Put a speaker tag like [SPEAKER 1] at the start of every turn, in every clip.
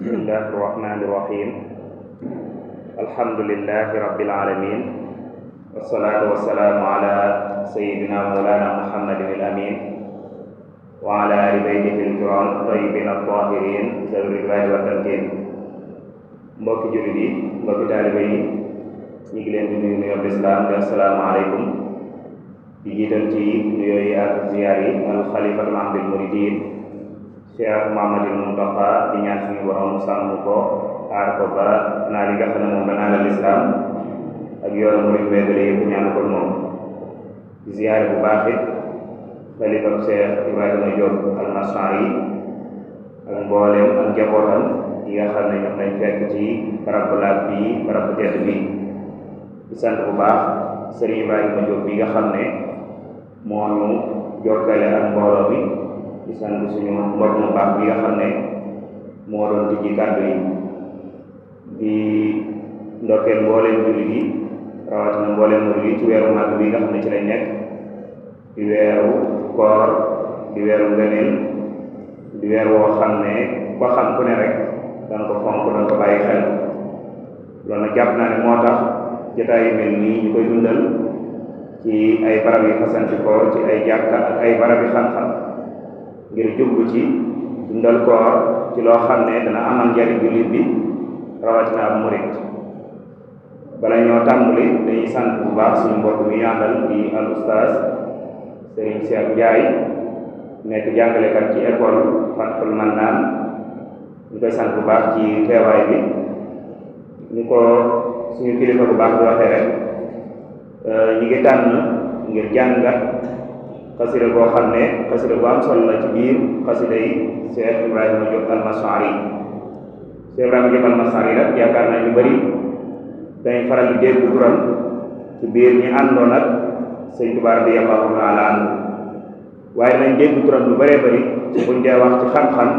[SPEAKER 1] Bismillahirrahmanirrahim. Alhamdulillahi rabbil alamin. Wassalatu wassalamu ala sayyidina maulana Muhammadin al-amin wa ala ali baytihi al-kiram tayyibin at-tahirin zawil ridwani wa tamkin. Mbokki jullit yi, mbokki taalibe yi, ñu ngi leen di nuyu nuyoo lislaam di assalaamu aleykum. di jiital ci nuyoo yi ak ziyaar yi al xalifatul aam bil muridin Cheikh Mouhamadul Mountakha di ñaan suñu borom sàmm ko aar ko ba naa li nga xam ne moom la naanal lislaam ak yoonu murid weegale yëpp ñaan ko moom. di ziyaare bu baax it xalifa Cheikh Ibrahima Diop al-Masari ak mbooleem ak njabootam yi nga xam ne ñoom lañ fekk ci barab bu laab bii barab bu tedd bii. di sant bu baax Serigne Ibrahima Diop bi nga xam ne moo ñu jokkale ak mbooloo mi. di sant suñu mbokk mu baax bi nga xam ne moo doon tijji kàddu yi. di ndokkeel mbooleem jullit yi rawatina mbooleem murid yi ci weeru màgg bi nga xam ne ci lañ nekk di weeru koor di weeru ngëneel di weer woo xam ne ko xam ku ne rek danga ko fonk danga ko bàyyi xel. loolu nag jàpp naa ne moo tax jotaay yu mel nii ñu koy dundal ci ay barab yi fasanti ko ci ay jàkka ak ay barab yi xam-xam ngir jublu ci dundal koor ci loo xam ne dana amal njariñ jullit bi rawatina ab murid. bala ñoo tàmbali dañuy sant bu baax suñu mbokk mi àndal di al ustaaz Serigne Cheikh Ndiaye nekk jàngalekat ci école Fathul Mannaan. ñu koy sant bu baax ci teewaay bi. ñu ko suñu kilifa bu baax bi waxee rek ñi ngi tànn ngir jàngat xasida boo xam ne xasida bu am solo la ci biir xasida yi Cheikh Ibrahima Diop al-Masari. Cheikh Ibrahima Diop al-Masari rek yaakaar naa ñu bëri dañ faral di dégg turam ci biir ñi àndoon ak Sëñ Tuubaa radiyallahu ta'ala anhu waaye dinañ dégg turam lu bëree bëri ci buñ dee wax ci xam-xam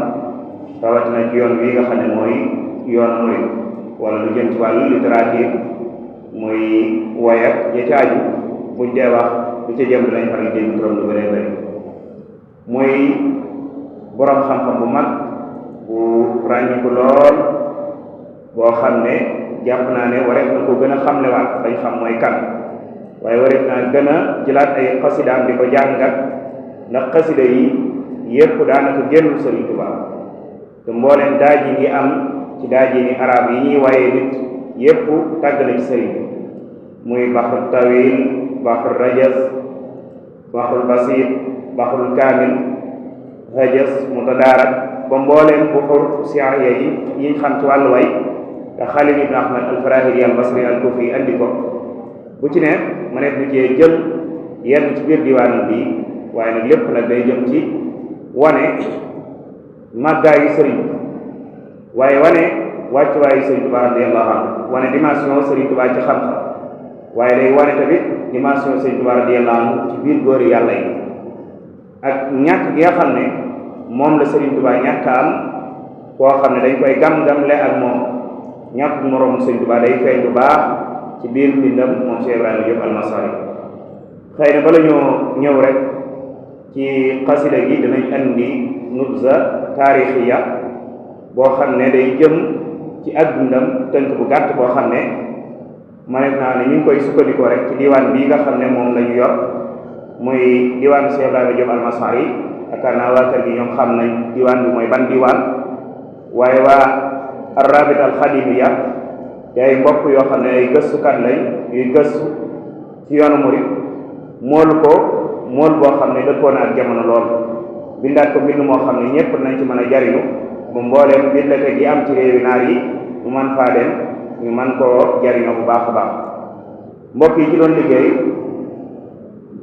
[SPEAKER 1] rawatina ci yoon wi nga xam ne mooy yoon murid wala lu jëm ci wàllu littérature muy woy ak ya ca aju buñ dee wax lu ca jëm dinañ faral di dégg turam lu bëree bëri. muy boroom xam-xam bu mag bu ràññiku lool boo xam ne jàpp naa ne wareef na ko gën a xamlewaat bañ xam mooy kan waaye wareef naa gën a jëlaat ay xasidaam di ko jàngat ndax xasida yi yépp daanaka génnul Sëriñ Tuubaa te mbooleem daaj yi ngi am ci daaj yi ni arab yi ñuy waaye nit yépp tàgg na ci sëriñ muy baxru tawil baxru rajas baxrul basit baxrul kaamil hajas mutadaarak ba mbooleem buxur siyaaya yi yiñ xam ci wàllu way te Xalil ibn Ahmad al-Farahidi al-Basri al-Kufi andi ko bu ci ne ma nekk nu cee jël yenn ci biir diwaanam bi waaye nag lépp nag day jëm ci wane màggaayu sëriñ waaye wane wàccuwaayu Sëriñ Tuubaa radiyallahu anhu wane dimension Sëriñ Tuubaa ci xam-xam waaye day wane tamit dimension Sëriñ Tuubaa radiyallahu anhu ci biir góori yàlla yi ak ñàkk gi nga xam ne moom la Sëriñ Tuubaa ñàkk am koo xam ne dañ koy gam-gamle ak moom ñàkk moroom Sëriñ Tuubaa day feeñ bu baax ci biir mbindam moom Cheikh Ibrahima Diop al-Masari. xëy na bala ñoo ñëw rek ci xasida gi dinañ andi nubza taarixiya boo xam ne day jëm ci ak dundam tënk bu gàtt boo xam ne maneef naa ne ñu ngi koy sukkandikoo rek ci diwaan bii nga xam ne moom la ñu yor muy diwaan Cheikh Ibrahima Diop al-Masari. yaakaar naa waa kër gi ñoom xam nañ diwaan bi mooy ban diwaan waaye waa ar-Rabit al-Khadimiya te ay mbokk yoo xam ne ay gëstukat lañ yuy gëstu ci yoonu murid mool ko mool boo xam ne dëppoo na ak jamono lool bindaat ko mbind moo xam ne ñëpp nañ ci mën a jariñu bu mbooleem bibliothèque yi am ci réewi naar yi mu man faa dem ñu man koo jariñoo bu baax a baax. mbokk yi ci doon liggéey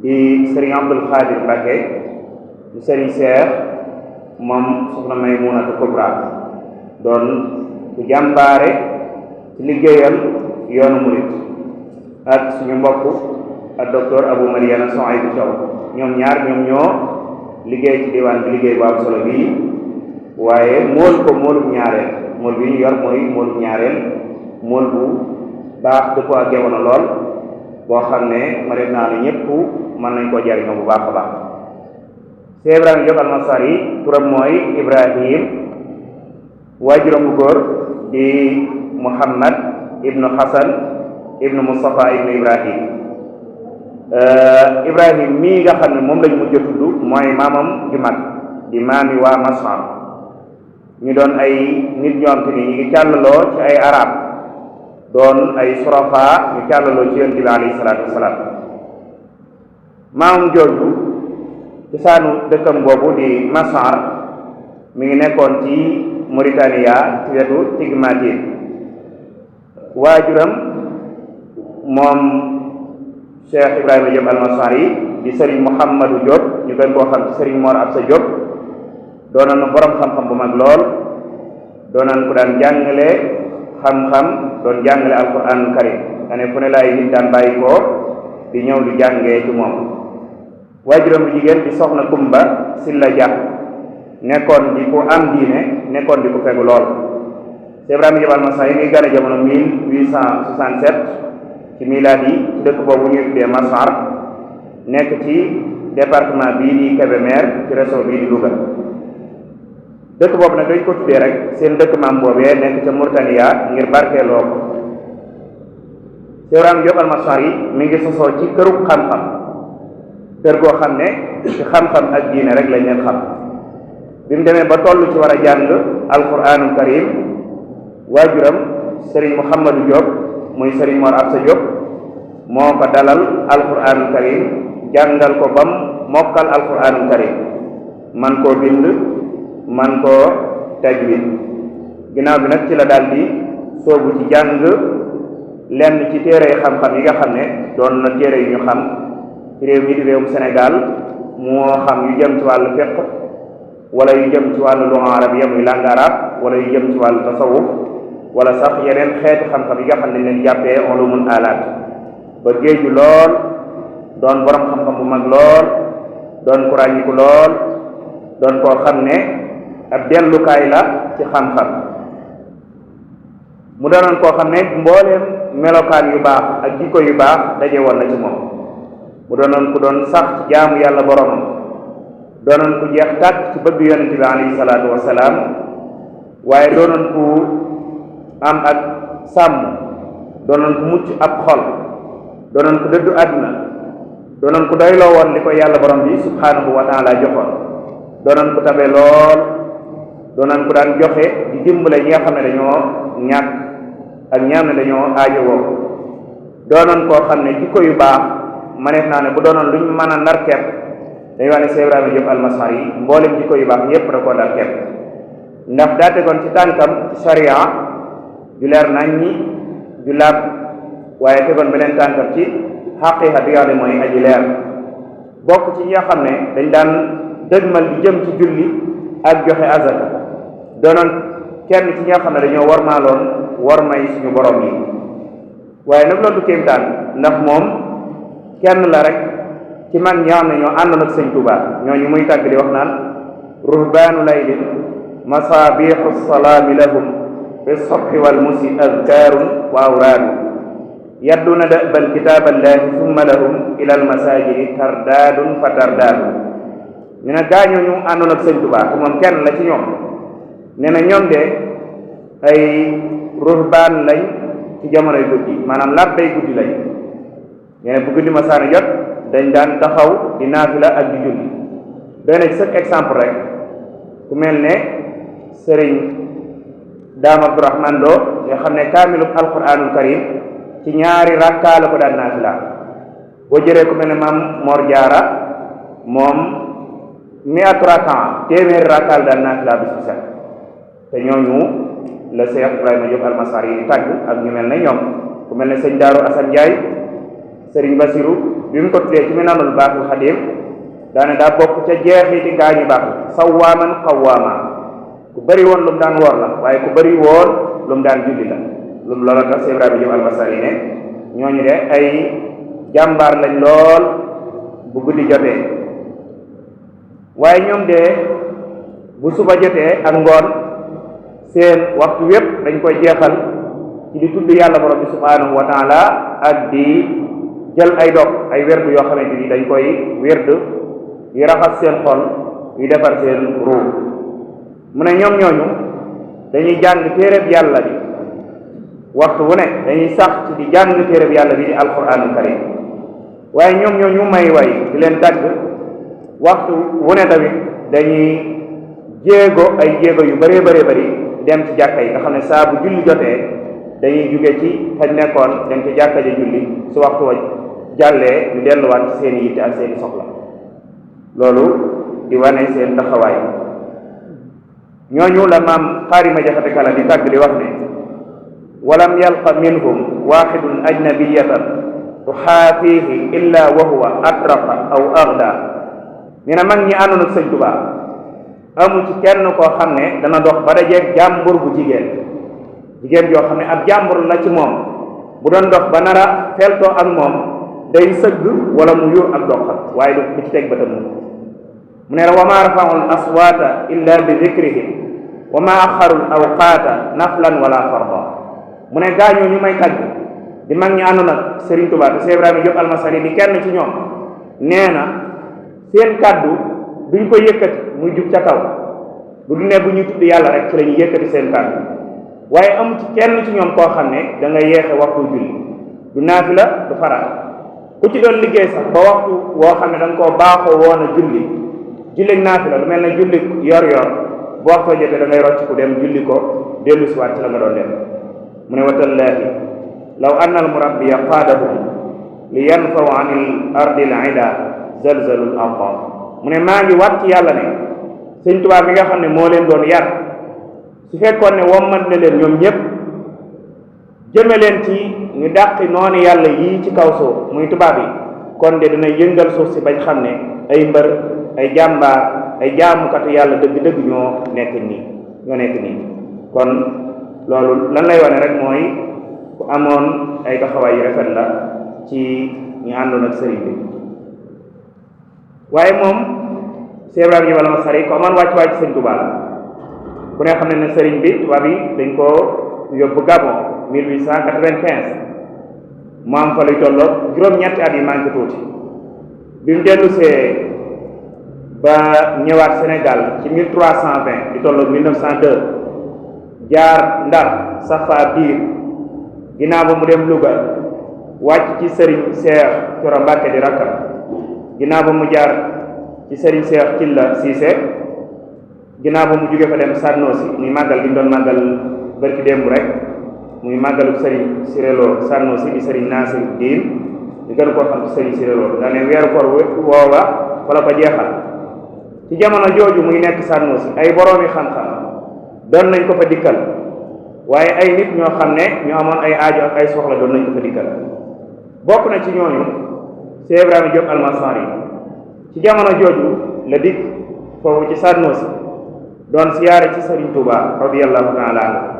[SPEAKER 1] di Serigne Abdul Khadir Mbacké di Serigne Cheikh moom soxna Maymunatu Kubra doon ku jàmbaare ci liggéeyal yoonu murid ak suñu mbokk ak docteur Abou Mariana Souhaïbou Thiaw ñoom ñaar ñoom ñoo liggéey ci diwaan bi liggéey bu am solo bii waaye mool ko moolub ñaareel mool bi ñu yor mooy moolub ñaareel mool bu baax dëppoo ak jamono lool boo xam ne ma def naa ne ñëpp mën nañ koo jariñoo bu baax a baax. Cheikh Ibrahima Diop al-Masari turam mooy Ibrahim waajuram bu góor di Muhammad ibnu Hasan ibnu Mustafa ibnu Ibrahim. Ibrahim mii nga xam ne moom lañ mujj a tudd mooy maamam ju mag di maami waa Masar. ñu doon ay nit ñoo xam te ni ñu ngi càllaloo ci ay arab doon ay surafa ñu càllaloo ci yonent bi alayhi salaatu wasalaam. maamam jooju cosaanu dëkkam boobu di Masar mi ngi nekkoon ci Mauritania ci wetu Tigmatin. waajuram moom Cheikh Ibrahima Diop al-Masari di Serigne Mouhamadou Diop ñu gën koo xam ci Serigne Mor Absa Diop doonoon na borom xam-xam bu mag lool doonoon ku daan jàngale xam-xam doon jàngale alquran karim ane fu ne laay nit daan bàyyi ko di ñëw di jàngee ci moom. waajuram bu jigéen di soxna Kumba Silla Dia nekkoon di ku am diine nekkoon di ku fegu lool. Cheikh Ibrahima Diop al-Masari ngi gane jamono 1867 ci milaadi ci dëkk boobu ñuy tuddee Masar nekk ci département bii di Kébémer ci région bii di Louga. dëkk boobu nag dañ ko tuddee rek seen dëkk maam boobee nekk ca Mauritania ngir barkeeloo ko. Cheikh Ibrahima Diop al-Masari mi ngi sosoo ci këru xam-xam kër goo xam ne ci xam-xam ak diine rek lañ leen xam. bi mu demee ba toll ci war a jàng alquranul karim waajuram Serigne Mouhamadou Diop muy Serigne Mor Absa Diop moo ko dalal alquranul karim jàngal ko bam mokkal alquranul karim man koo bind man koo tajwid. ginnaaw bi nag ci la daal di soobu ci jàng lenn ci téere xam-xam yi nga xam ne doon na téere yu ñu xam ci réew mi di réewum Sénégal moo xam yu jëm ci wàllu fiqh wala yu jëm ci wàllu lugha arabiyya muy langue arabe wala yu jëm ci wàllu tasawuf wala sax yeneen xeeti xam-xam yi nga xam ne leen jàppee ulumul alaat ba géeju lool doon borom xam-xam bu mag lool doon ku ràññiku lool doon koo xam ne ab dellukaay la ci xam-xam. mu doonoon koo xam ne mbooleem melokaan yu baax ak jikko yu baax daje woon na ci moom. mu doonoon ku doon sax ci jaamu yàlla boromam doonoon ku jeex tàkk ci bëgg yonent bi alayhi salaatu wasalaam waaye doonoon ku am ak sàmm doonoon ku mucc ab xol doonoon ku dëddu àdduna doonoon ku doyloo woon li ko yàlla borom bi subhanahu wa taala joxoon doonoon ku tabe lool doonoon ku daan joxe di dimbale ñi nga xam ne dañoo ñàkk ak ñi nga xam ne dañoo aajowoo doonoon koo xam ne jikko yu baax maneef naa ne bu doonoon luñ mën a nar kepp dañu wax ne Cheikh Ibrahima Diop al-Masari yi mboolem jikko yu baax yépp da koo dar kepp ndax daa tegoon ci tànkam sharia ju leer nañ ñi ju laab waaye tegoon beneen tànkam ci xaqiiqa bi nga xam ne mooy aji leer bokk ci ñi nga xam ne dañ daan dëgmal di jëm ci julli ak joxe azaka doonoon kenn ci ñi nga xam ne dañoo warmaaloon warmay suñu borom yi waaye nag loolu du kéemtaan ndax moom kenn la rek ci mag ñi nga xam ne ñoo àndoon ak sëñ Tuubaa ñooñu muy tàgg di wax naan ruhbaanu laylin masaabiixu salaami lahum fi sobxi wal musi azkaarun wa awraadu yadduna da'bal kitaaballahi summa lahum ilal masaajidi tardaadun fa tardaadu. ñu ne gaañoo ñu àndoon ak sëñ Tuubaa te moom kenn la ci ñoom nee na ñoom de ay ruhbaan lañ ci jamonoy guddi maanaam labbay guddi lañ nee na bu guddi ma saana jot dañ daan taxaw di naafila ak di julli. doy na ci sëkk exemple rek ku mel ne sëriñ Daam Abdourahman Lo nga xam ne kaamilub alquranul karim ci ñaari rakkaa la ko daan naafila. boo jëlee ku mel ne maam Mor Jaara moom 100 rakaa téeméeri rakkaa la daan naafila bis bu set te ñooñu la Cheikh Ibrahima Diop al-Masari yi tàgg ak ñu mel ne ñoom ku mel ne sëñ Daaru Asan Njaay sëriñ Basiru bi mu ko tuddee ci Minanul Baaxil Xadiim daane daa bokk ca jeexiti gaañu baax sawwaaman qawwaama ku bëri woon lu mu daan woor la waaye ku bëri woon lu mu daan julli la lu mu loola tax Cheikh Ibrahima Diop al-Masari ne ñooñu de ay jàmbaar lañ lool bu guddi jotee waaye ñoom de bu suba jotee ak ngoon seen waxtu wépp dañ koy jeexal ci di tudd yàlla borom bi subhanahu wa taala ak di jël ay dog ay werd yoo xamante ni dañ koy werd yu raxas seen xol yu defar seen ruux mu ne ñoom ñooñu dañuy jàng téereb yàlla bi waxtu wu ne dañuy sax ci di jàng téereb yàlla bi di alquranul karim waaye ñoom ñoo ñu may way di leen tagg waxtu wu ne tamit dañuy jéego yu bëree bëri dem ci jàkka yi nga xam ne saa bu julli jotee dañuy jóge ci fañ nekkoon dem ci jàkka ja julli su waxtu wa jàllee ñu delluwaat ci seen yitte ak seeni soxla loolu di wane seen taxawaay ñooñu la maam xaarima jaxate kala di tàgg di wax ne walam yalqa minhum waxidun ajnabiyatan tuxaafiihi illa wa huwa atraqa aw agda nee na mag ñi àndoon ak sëñ Tuubaa amu ci kenn koo xam ne dana dox ba dajeeg jàmbur bu jigéen joo xam ne ab jàmbur la ci moom bu doon dox ba nar a feltoo ak moom day sëgg wala mu yuur ak doxam waaye du ci teg bëtam mu ne la wa ma rafaul aswaata illa bi dikrihi wa ma axarul awqaata naflan wala farda mu ne gaañoo ñu may tàgg di mag ñi àndoon ak Serigne Touba te Cheikh Ibrahima Diop Almasari di kenn ci ñoom nee na seen kàddu duñ ko yëkkati muy jub ca kaw lu du ne bu ñuy tudd yàlla rek ci la ñuy yëkkati seen kàddu waaye amu ci kenn ci ñoom koo xam ne da nga yeexe waxtu julli du naafila du farat ku ci doon liggéey sax ba waxtu woo xam ne da nga koo baaxoo woon a julli naafila lu mel ne julli yor bu waxtoo jotee da ngay rocc ku dem julli ko dellu siwaat ci la nga doon dem mu ne watallaahi law anna al murabbiya qaadahum li yanfaw an il ardi l ida zalzalul arda mu ne maa ngi wat ci yàlla ne sëñ Tuubaa mi nga xam ne moo leen doon yar su fekkoon ne wommat na leen ñoom ñëpp jëme leen ci ñu dàqi noonu yàlla yii ci kaw suuf muy tubaab yi kon de dina yëngal suuf si bañ xam ne ay mbër ay jàmbaar ay jaamukatu yàlla dëgg-dëgg ñoo nekk nii kon loolu lan lay wane rek mooy ku amoon ay taxawaay yu rafet la ci ñu àndoon ak sëriñ bi waaye moom Cheikh Ibrahima Diop Almasari ko amoon wàcc sëñ Tuubaa la ku ne xam ne ne sëriñ bi tubaab yi dañ ko yóbbu Gabon 1895 mu am fa luy tolloo juróom-ñetti at yi manqué tuuti bi mu dellusee ba ñëwaat Sénégal ci 1320 di tolloog 1902 jaar Ndar Safa biir ginnaaw ba mu dem Louga wàcc ci Serigne Cheikh Thioro Mbacké di rakkam ginnaaw ba mu jaar ci Serigne Cheikh Cilla Cissé ginnaaw ba mu jóge fa dem Sànnoosi muy màggal gi ñu doon màggal bërki démb rek muy màggalu Serigne Sirelo Sànnoosi di Serigne Nasir Diin di gën koo xam ci Serigne Sirelo nga ne weeru koor woowa wala ko jeexal ci jamono jooju muy nekk Sànnoosi ay boroomi xam-xam doon nañ ko fa dikkal waaye ay nit ñoo xam ne ñoo amoon ay aajo ak ay soxla doon nañ ko fa dikkal bokk na ci ñooñu Cheikh Ibrahima Diop Almasari ci jamono jooju la dikk foofu ci Sànnoosi doon siyaare ci Serigne Touba radiyallahu taala anhu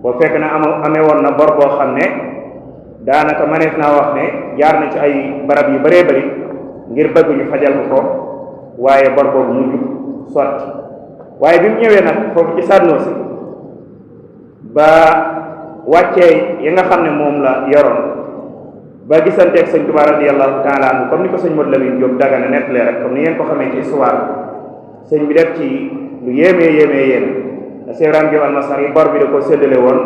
[SPEAKER 1] boo fekk na amee woon na bor boo xam ne daanaka maneef naa wax ne jaar na ci ay barab yu bëree bëri ngir bëgg ñu fajal ko waaye bor boobu mujj sotti waaye bi mu ñëwee nag foofu ci Sànnoosi ba wàccee yi nga xam ne moom la yoroon ba gisanteeg sëñ Tuubaa radiyallahu taala anhu comme ni ko sëñ Modou Lamine Diop Dagana nettalee rek comme ni ngeen ko xamee ci histoire sëñ bi def ci lu yéeme Cheikh Ibrahima Diop Almasari bor bi da ko séddale woon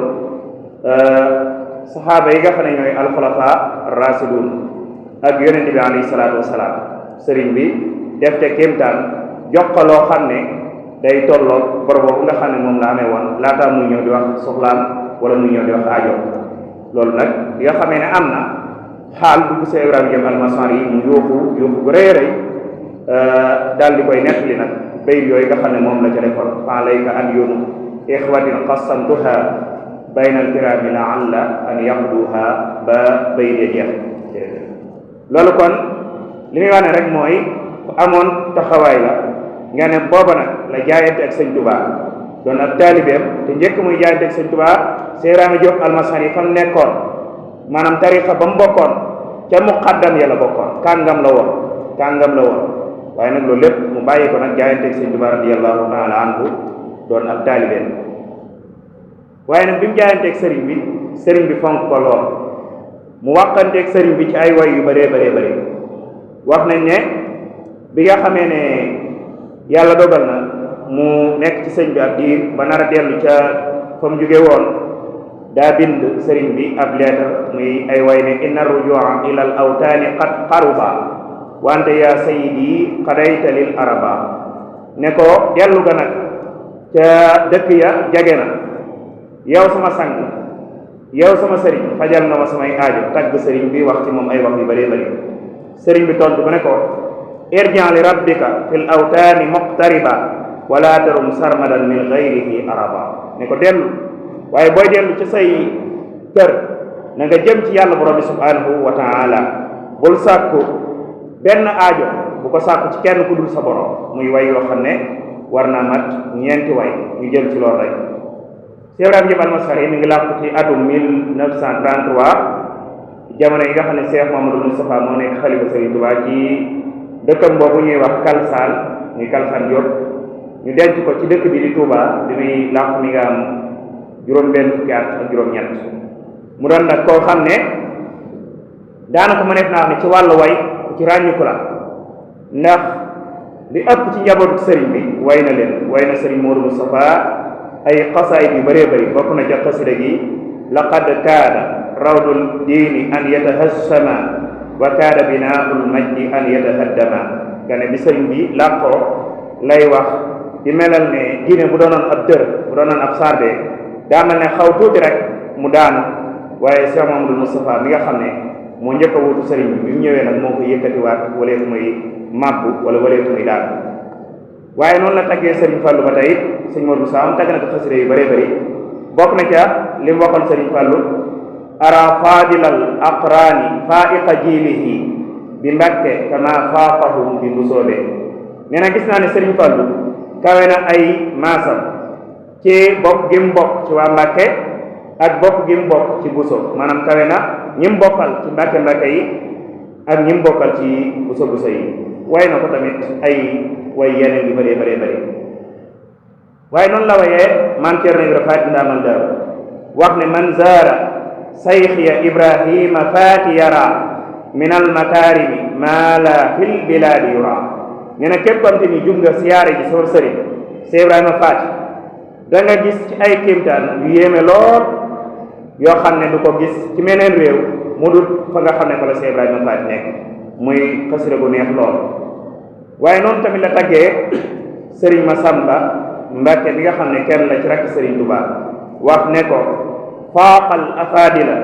[SPEAKER 1] saxaaba yi nga xam ne ñooy alxulafa rasidun ak yonente bi alayhi salaatu wasalaam sëriñ bi def te kéemtaan jox ko loo xam ne day tolloo bor boobu nga xam ne moom la amee woon laataa muy ñëw di wax soxlaam wala muy ñëw di wax aajo loolu nag bi nga xamee ne am na xaal dugg Cheikh Ibrahima Diop Almasari yi mu yuuxu gu rëy rëy daal di koy nettali nag bayit yooyu nga xam ne moom la ca defoon fa layka an yunu ixwatin qasamtuha bayna alkirami laalla an yaqduha ba bayit ya jeex loolu kon li muy wax ne rek mooy ku amoon taxawaay la nga ne booba nag la jaayante ak sëñ Touba doon ab taalibeem te njëkk muy jaayante ak sëñ Touba Cheikh Ibrahima Diop Almasari fa mu nekkoon maanaam tarixa ba mu bokkoon ca muqaddam ya la bokkoon kàngam la woon waaye nag loolu lépp mu bàyyi ko nag jaayanteeg sëñ Tuubaa radiyallahu taala anhu doon ab taalibeen waaye nag bi mu jaayanteeg sëriñ bi fonk ko lool mu wàqanteeg sëriñ bi ci ay way yu bëree wax nañ ne bi nga xamee ne yàlla dogal na mu nekk ci sëñ bi ab diir ba nar a dellu ca fa mu jóge woon daa bind sëriñ bi ab leetar muy ay way ne inna rujua ila al awtaani qad qaruba wante yaa sayidi qadayta lil araba ne ko dellu ga nag ca dëkk ya jage na yow sama sang yow sama sëriñ fajal nga ma samay aajo tagg sëriñ bi wax ci moom ay wax yu bëree bëri sëriñ bi tontu ko ne ko irjan li rabbika fil awtaani muqtariba wala tarum sarmadan min gayrihi araba ne ko dellu waaye booy dellu ci say kër na nga jëm ci yàlla borom bi subhanahu wa taala bul sàkku benn aajo bu ko sàkku ci kenn ku dul sa borom muy way yoo xam ne war naa mat ñeenti way ñu jël ci loolu rek Cheikh Ibrahima Diop Almasari mi ngi làqu ci atum 1933 jamono yi nga xam ne Cheikh Mamadou Moustapha moo nekk xalifa Serigne Touba ci dëkkam boobu ñuy wax Kalsaan muy Kalsaan Diop ñu denc ko ci dëkk bi di Touba bi muy làqu mi nga am juróom-benn fukki at ak juróom-ñett mu doon nag koo xam ne daanaka ma nekk naa xam ne ci wàllu way ci ràññiku la ndax li ëpp ci njabootu sëriñ bi way na leen way na sëriñ Modou Moustapha ay xasaayid yu bëree bëri bokk na ca xasida gi laqad kaada rawdul diini an yatahassama wa kaada binaaul majdi an yatahaddama nga ne bi sëriñ bi làqoo lay wax di melal ne diine bu doonoon ab dër bu doonoon ab sarde daa mel ne xaw tuuti rek mu daanu waaye Cheikh Mamadou Moustapha mi nga xam ne moo njëkk a wutu sëriñ bi mu ñëwee nag moo ko yëkkatiwaat wala fu muy màbbu wala fu muy daal waaye noonu la taggee sëriñ Fallou ba tey sëñ Modou Moussa am tagg na ko xasida yu bëree bëri bokk na ca li mu waxoon sëriñ Fallou ara fadilal aqraani faiqa jilihi bi Mbàkke kama faaqahum bi busoobe nee na gis naa ne sëriñ Fallou kawe na ay maasam ci bokk gi mu bokk ci waa Mbàkke ak bokk gi mu bokk ci buso maanaam kawe na ñi mu bokkal ci Mbàkke yi ak ñi mu bokkal ci buso yi way na ko tamit ay way yeneen yu bëree bëri waaye noonu la wayee maam Cerno Ibra Faati ndaamal daaru wax ne man zaara sayxiya ibrahima faati yara min al makarimi maa la fil bilaadi yura nee na képp am te ni jug nga siyaare ji soo sëriñ Seex Ibrahima Faati da nga gis ci ay kéemtaan yu yéeme lool yoo xam ne du ko gis ci meneen réew mu dul fa nga xam ne fa la Seex Ibrahima Faati nekk muy xasida gu neex lool waaye noonu tamit la taggee sëriñ Masamba Mbàkke bi nga xam ne kenn la ci rakk sëriñ Tuubaa wax ne ko faaqal afaadila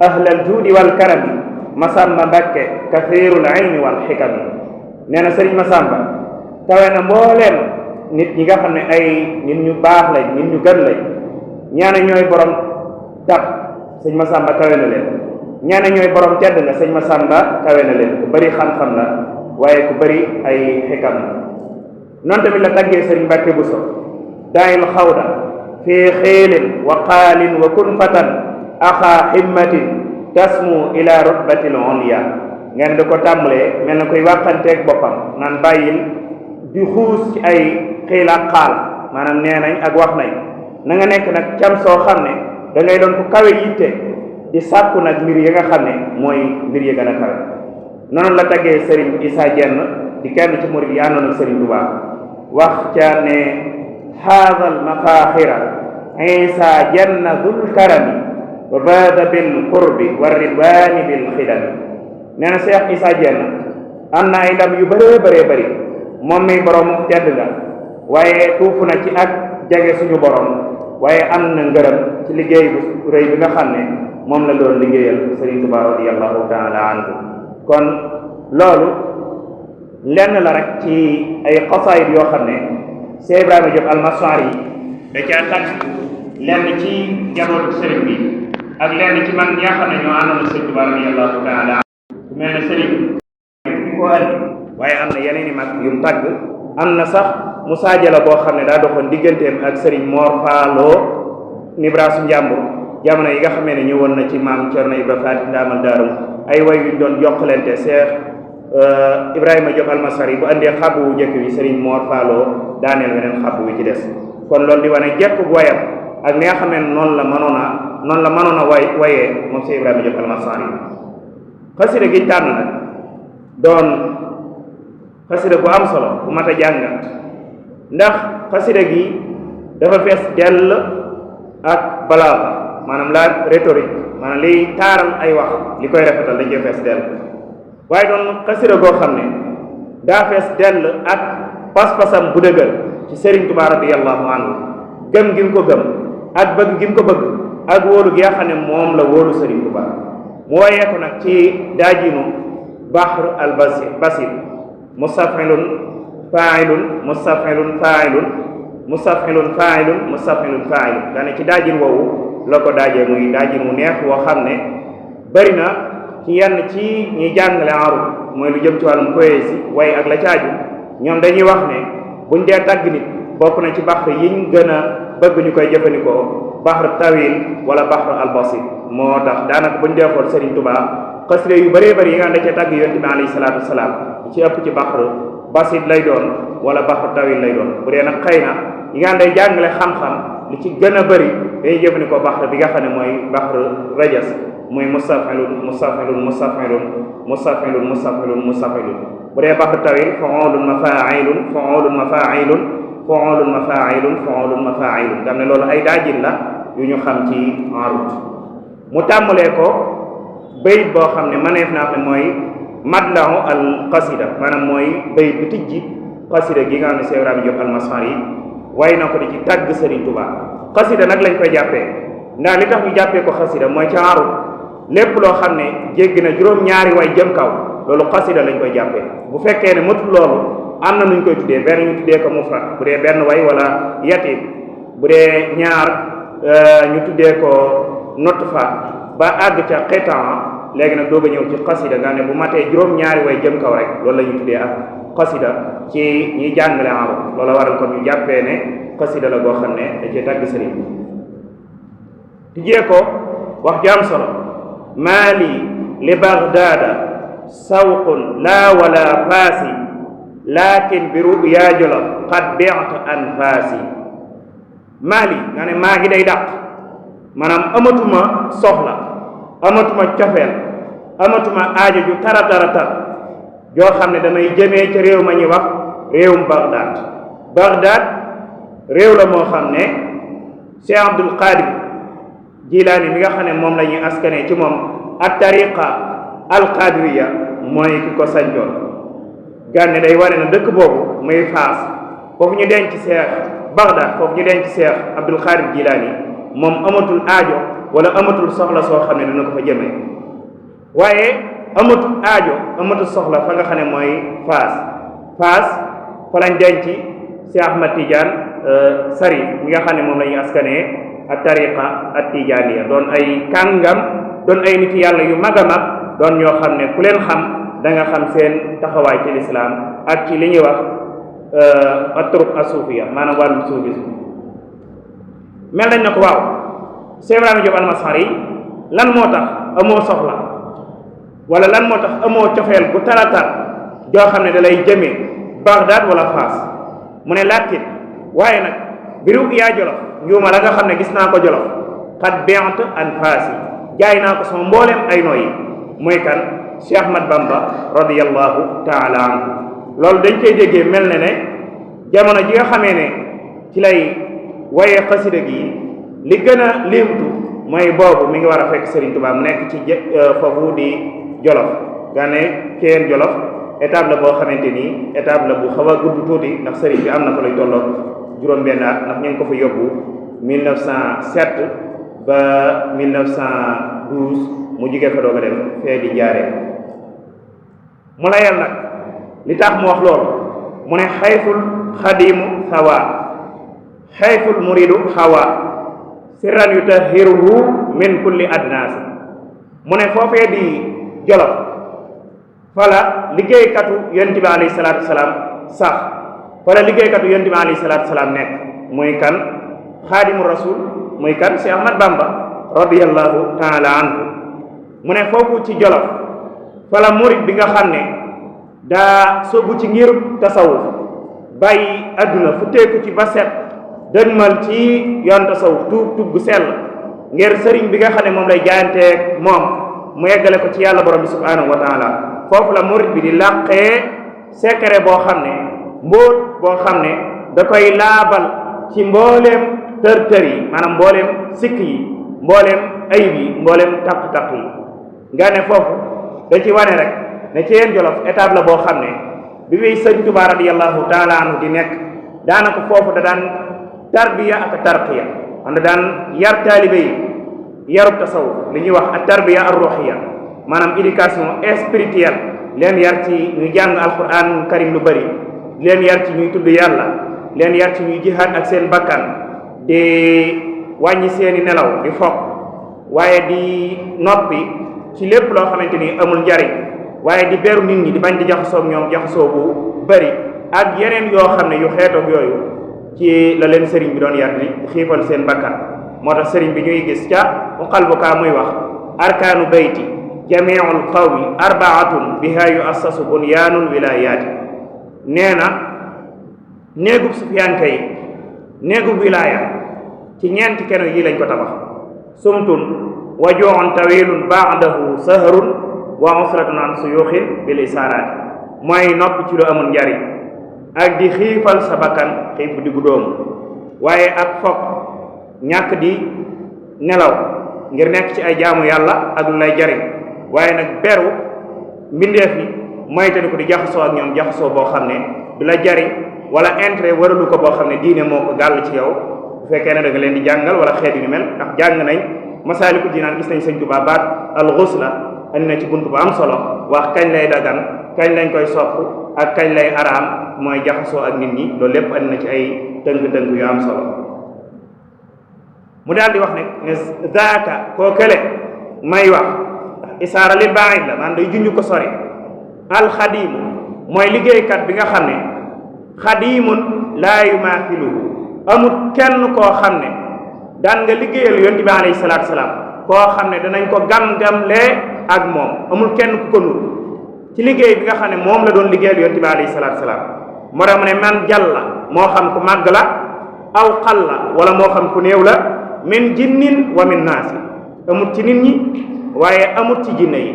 [SPEAKER 1] ahlal juudi wal karami Masamba Mbàkke kathiirul ilmi wal xikami nee na sëriñ Masamba kawe na mbooleem nit ñi nga xam ne ay nit ñu baax lañ nit ñu gën lañ ñaane ñooy borom tab sëñ Masamba kawe na leen ñaane ñooy borom tedd nga sëñ Masamba kawe na leen ku bari xam-xam la waaye ku bari ay xikam la noonu tamit la taggee sëriñ Mbàkke Buso daayil xawda fii xiilin wa qaalin wa kun fatan axaa himmatin tasmu ila rutbatil ulya ngeen di ko tàmbalee mel na koy wàqanteeg boppam naan bàyyil di xuus ci ay xiil ak xaal maanaam nee nañ ak wax nañ na nga nekk nag cam soo xam ne da ngay doon ko kawe yitte di sàkku nag mbir yi nga xam ne mooy mbir yi gën a kawe noonu la taggee sëriñ Issa Dieng di kenn ci murid yi àndoon ak sëriñ Tuubaa wax ca ne haadal mafaaxira Issa Dieng dul karami wa baada bil qurbi wa ridwaani bil xidami nee na Cheikh Issa Dieng am na ay ndam yu bëree bëri moom mi borom tedd nga waaye tuufu na ci ak jege suñu borom waaye am na ngërëm ci liggéey bu rëy bi nga xam ne moom la doon liggéeyal Sëriñ Tuubaa radiyallahu taala anhu kon loolu lenn la rek ci ay xasaayid yoo xam ne Cheikh Ibrahima Diop Almasari da caa tàgg lenn ci njabootu sëriñ bi ak lenn ci mag ñi nga xam ne ñoo àndoon ak Sëriñ Tuubaa radiyallahu taala anhu mel ne sëriñ bi ko andi waaye am na yeneen i mag yu mu tàgg am na sax musaajala boo xam ne daa doxoon digganteem ak sëriñ Mor Faaloo Nibraasu Njàmbur jamono yi nga xamee ne ñëwoon na ci maam Cerno Ibra Faati ndaamal daarum ay way yuñ doon jokkalante Cheikh Ibrahima Diop Almasari bu andee xabu wu njëkk wi sëriñ Mor Faaloo daaneel weneen xabu wi ci des kon loolu di wane jekk wayam ak ni nga xam ne noonu la mënoon a wayee moom Cheikh Ibrahima Diop Almasari xasida giñ tànn nag doon xasida bu am solo bu mat a jàngat ndax xasida gi dafa fees dell ak balaaxa maanaam la rhétorique maanaam liy taaral ay wax li koy rafetal dañ koy fees dell waaye doon xasida goo xam ne daa fees dell ak pas-pasam bu dëgër ci Serigne Touba radiyallahu anhu gëm gi mu ko gëm ak bëgg gi mu ko bëgg ak wóolu gi nga xam ne moom la wóolu Serigne Touba mu woyee ko nag ci daajinu bahr al basit mustafilun failun mustafilun failun mustafilun failun mustafilun failun daane ci daajin woowu la ko daajee muy daajin wu neex woo xam ne bari na ci yenn ci ñi jàngale arut mooy lu jëm ci wàllum poésie way ak la caaju ñoom dañuy wax ne buñ dee tàgg nit bokk na ci bahr yiñ gën a bëgg ñu koy jëfandikoo bahr tawil wala bahr al basit moo tax daanaka buñ dee xool Serigne Touba xasida yu bëree bëri yi nga xam ne da cee tàgg yonent bi alayhi salaatu wasalaam ci ëpp ci bahr basit lay doon wala bahr tawil lay doon bu dee nag xëy na yi nga xam day jàngale xam-xam li ci gën a bëri dañuy jëfandikoo bahr bi nga xam ne mooy bahr rajas muy mustafilun mustafilun mustafilun mustafilun mustafilun mustafilun bu dee bahr tawil fuulun mafailun fuulun mafailun fuulun mafailun fuulun mafailun nga xam ne loolu ay daajin la yu ñu xam ci arut mu tàmbalee ko bayit boo xam ne maneef naa ne mooy madlahu al qasida maanaam mooy bayit bi tijji qasida gi nga xam ne Cheikh Ibrahima Diop al-Masari way na ko di ci tàgg Serigne Touba qasida nag lañ koy jàppee ndax li tax ñu jàppee ko xasida mooy ca arut lépp loo xam ne jéggi na juróom-ñaari way jëm kaw loolu qasida lañ koy jàppee bu fekkee ne matul loolu am na nuñ koy tuddee benn ñu tuddee ko mufrad bu dee benn way wala yatim bu dee ñaar ñu tuddee ko notfa ba àgg ca xitaan léegi nag doog a ñëw ci xasida nga ne bu matee juróom-ñaari way jëm kaw rek loolu la ñu tuddee ak xasida ci ñi jàngale arab loola waral kon ñu jàppee ne xasida la goo xam ne da cee tàgg sëriñ tijjee ko wax ju am solo maali li baghdada sawqun la wala faasi lakin bi ruya jolof qad bi'tu anfaasi maali nga ne maa ngi day dàq maanaam amatuma soxla amatuma cofeel amatuma aajo ju tara joo xam ne damay jëmee ca réew ma ñuy wax réewum Baghdad réew la moo xam ne Cheikh Abdul Qadir Jilaani mi nga xam ne moom la ñuy askanee ci moom ak tariqa al qadiriya mooy ki ko sanjoon gànne day wane na dëkk boobu muy Faas foofu ñu denc Cheikh Baghdad foofu ñu denc Cheikh Abdul Qadir Jilaani moom amatul aajo wala amatul soxla soo xam ne dina ko fa jëmee waaye amatul aajo amatul soxla fa nga xam ne mooy Faas fa lañ denc Cheikh Ahmad Tidiane Sarif mi nga xam ne moom la ñuy askanee ak tariqa ak tijaaniya doon ay kàngam doon ay nit yàlla yu mag a mag doon ñoo xam ne ku leen xam da nga xam seen taxawaay ci lislaam ak ci li ñuy wax atruq asuufiya maanaam wàllum suufisme mel nañ na ko waaw Cheikh Ibrahima Diop al-Masari lan moo tax amoo soxla wala lan moo tax amoo cofeel bu taratar joo xam ne da lay jëmee Baghdad wala Faas mu ne laakin waaye nag biru yaa jolof njuuma la nga xam ne gis naa ko jolof xat bi'tu anfaasi jaay naa ko sama mbooleem ay nooyi mooy kan Cheikh Ahmad Bamba radiyallahu taala anhu loolu dañ koy déggee mel ne ne jamono ji nga xamee ne ci lay waye xasida gi li gën a liimtu mooy boobu mi ngi war a fekk Serigne Touba mu nekk ci foofu di Jolof gane Keen Jolof étape la boo xamante ni étape la bu xaw a gudd tuuti ndax Serigne bi am na fa lay tolloog juróom-benn at ndax ñu ngi ko fa yóbbu 1907 ba 1912 mu jugee fa doog a dem fee di jaaree mu layal nag li tax mu wax loolu mu ne xayful xadimu sawa xayful muridu xawa sirran yutahiruhu min kulli adnaas mu ne foofee di Jolof fala liggéeykatu yonent bi alayhi salaatu wasalaam sax fala liggéeykatu yonent bi alayhi salaatu wasalaam nekk muy kan xaadimu rasul muy kan Cheikh Ahmad Bamba radiyallahu taala anhu mu ne foofu ci Jolof fala murid bi nga xam ne daa soobu ci ngir tasawuf bàyyi adduna fu teeku ci ba set dëgmal ci yoon tasawuf tuub gu sell ngir sëriñ bi nga xam ne moom lay jaayanteeg moom mu yeggale ko ci yàlla borom bi subhanahu wa taala foofu la murid bi di làqee secret boo xam ne mbóot boo xam ne da koy laabal ci mbooleem tër yi maanaam mbooleem sikk yi mbooleem ayib yi mbooleem taq-taq yi nga ne foofu da ci wane rek ne ci yeen Jolof étape la boo xam ne bi fiy sëñ Tuubaa radiyallahu taala anhu di nekk daanaka foofu da daan tarbiya ak tarqiya da daan yar taalibe yi yarub tasawuf li ñuy wax ak tarbiya ar ruhiya maanaam éducation spirituelle leen yar ci ñu jàng alquran karim lu bari leen yar ci ñuy tudd yàlla leen yar ci ñuy jihaad ak seen bakkan di wàññi seeni nelaw di foog waaye di noppi ci lépp loo xamante ni amul njariñ waaye di beru nit ñi di bañ di jaxasoo ak ñoom jaxasoo bu bari ak yeneen yoo xam ne yu xeetoog yooyu ci la leen sëriñ bi doon yar di xiifal seen bakkan moo tax sëriñ bi ñuy gis ca uqalbuka muy wax arkaanu bayti jamiul qawmi arbaatun biha yuassasu bunyaanul wilayaati nee na néegub sufiyanke yi néegub wilaya ci ñeenti keno yi lañ ko tabax sumtun wa joon tawilun baadahu saharun wa usratun an suyuxin bil isaaraati mooy noppi ci lu amul njariñ ak di xiifal sa bakkan xiif bu diggu doomu waaye ak foog ñàkk di nelaw ngir nekk ci ay jaamu yàlla ak lu lay jariñ waaye nag beru mbindeef yi moytandi ko di jaxasoo ak ñoom jaxasoo boo xam ne du la jariñ wala intérêt waralu ko boo xam ne diine moo ko gàll ci yow bu fekkee ne da nga leen di jàngal wala xeet yu ni mel ndax jàng nañ Masaalikul Jinaan gis nañ sëñ Tuubaa baat al ghusla andi na ci buntu bu am solo wax kañ lay dagan kañ lañ koy sopp ak kañ lay araam mooy jaxasoo ak nit ñi loolu lépp andi na ci ay tënk-tënk yu am solo mu daal di wax ne zaaka koo kële may wax isaara lil baid la man day junj ko sori alxadiimu mooy liggéeykat bi nga xam ne xadiimun laa yumaathiluhu amul kenn koo xam ne daan nga liggéeyal yonent bi alayhi salaatu salaam koo xam ne danañ ko gam-gamlee ak moom amul kenn ku ko nur ci liggéey bi nga xam ne moom la doon liggéeyal yonent bi alayhi salaatu salaam moo tax mu ne man jàlla moo xam ku màgg la aw xal la wala moo xam ku néew la min jinnin wa min naasi amut ci nit ñi waaye amut ci jinne yi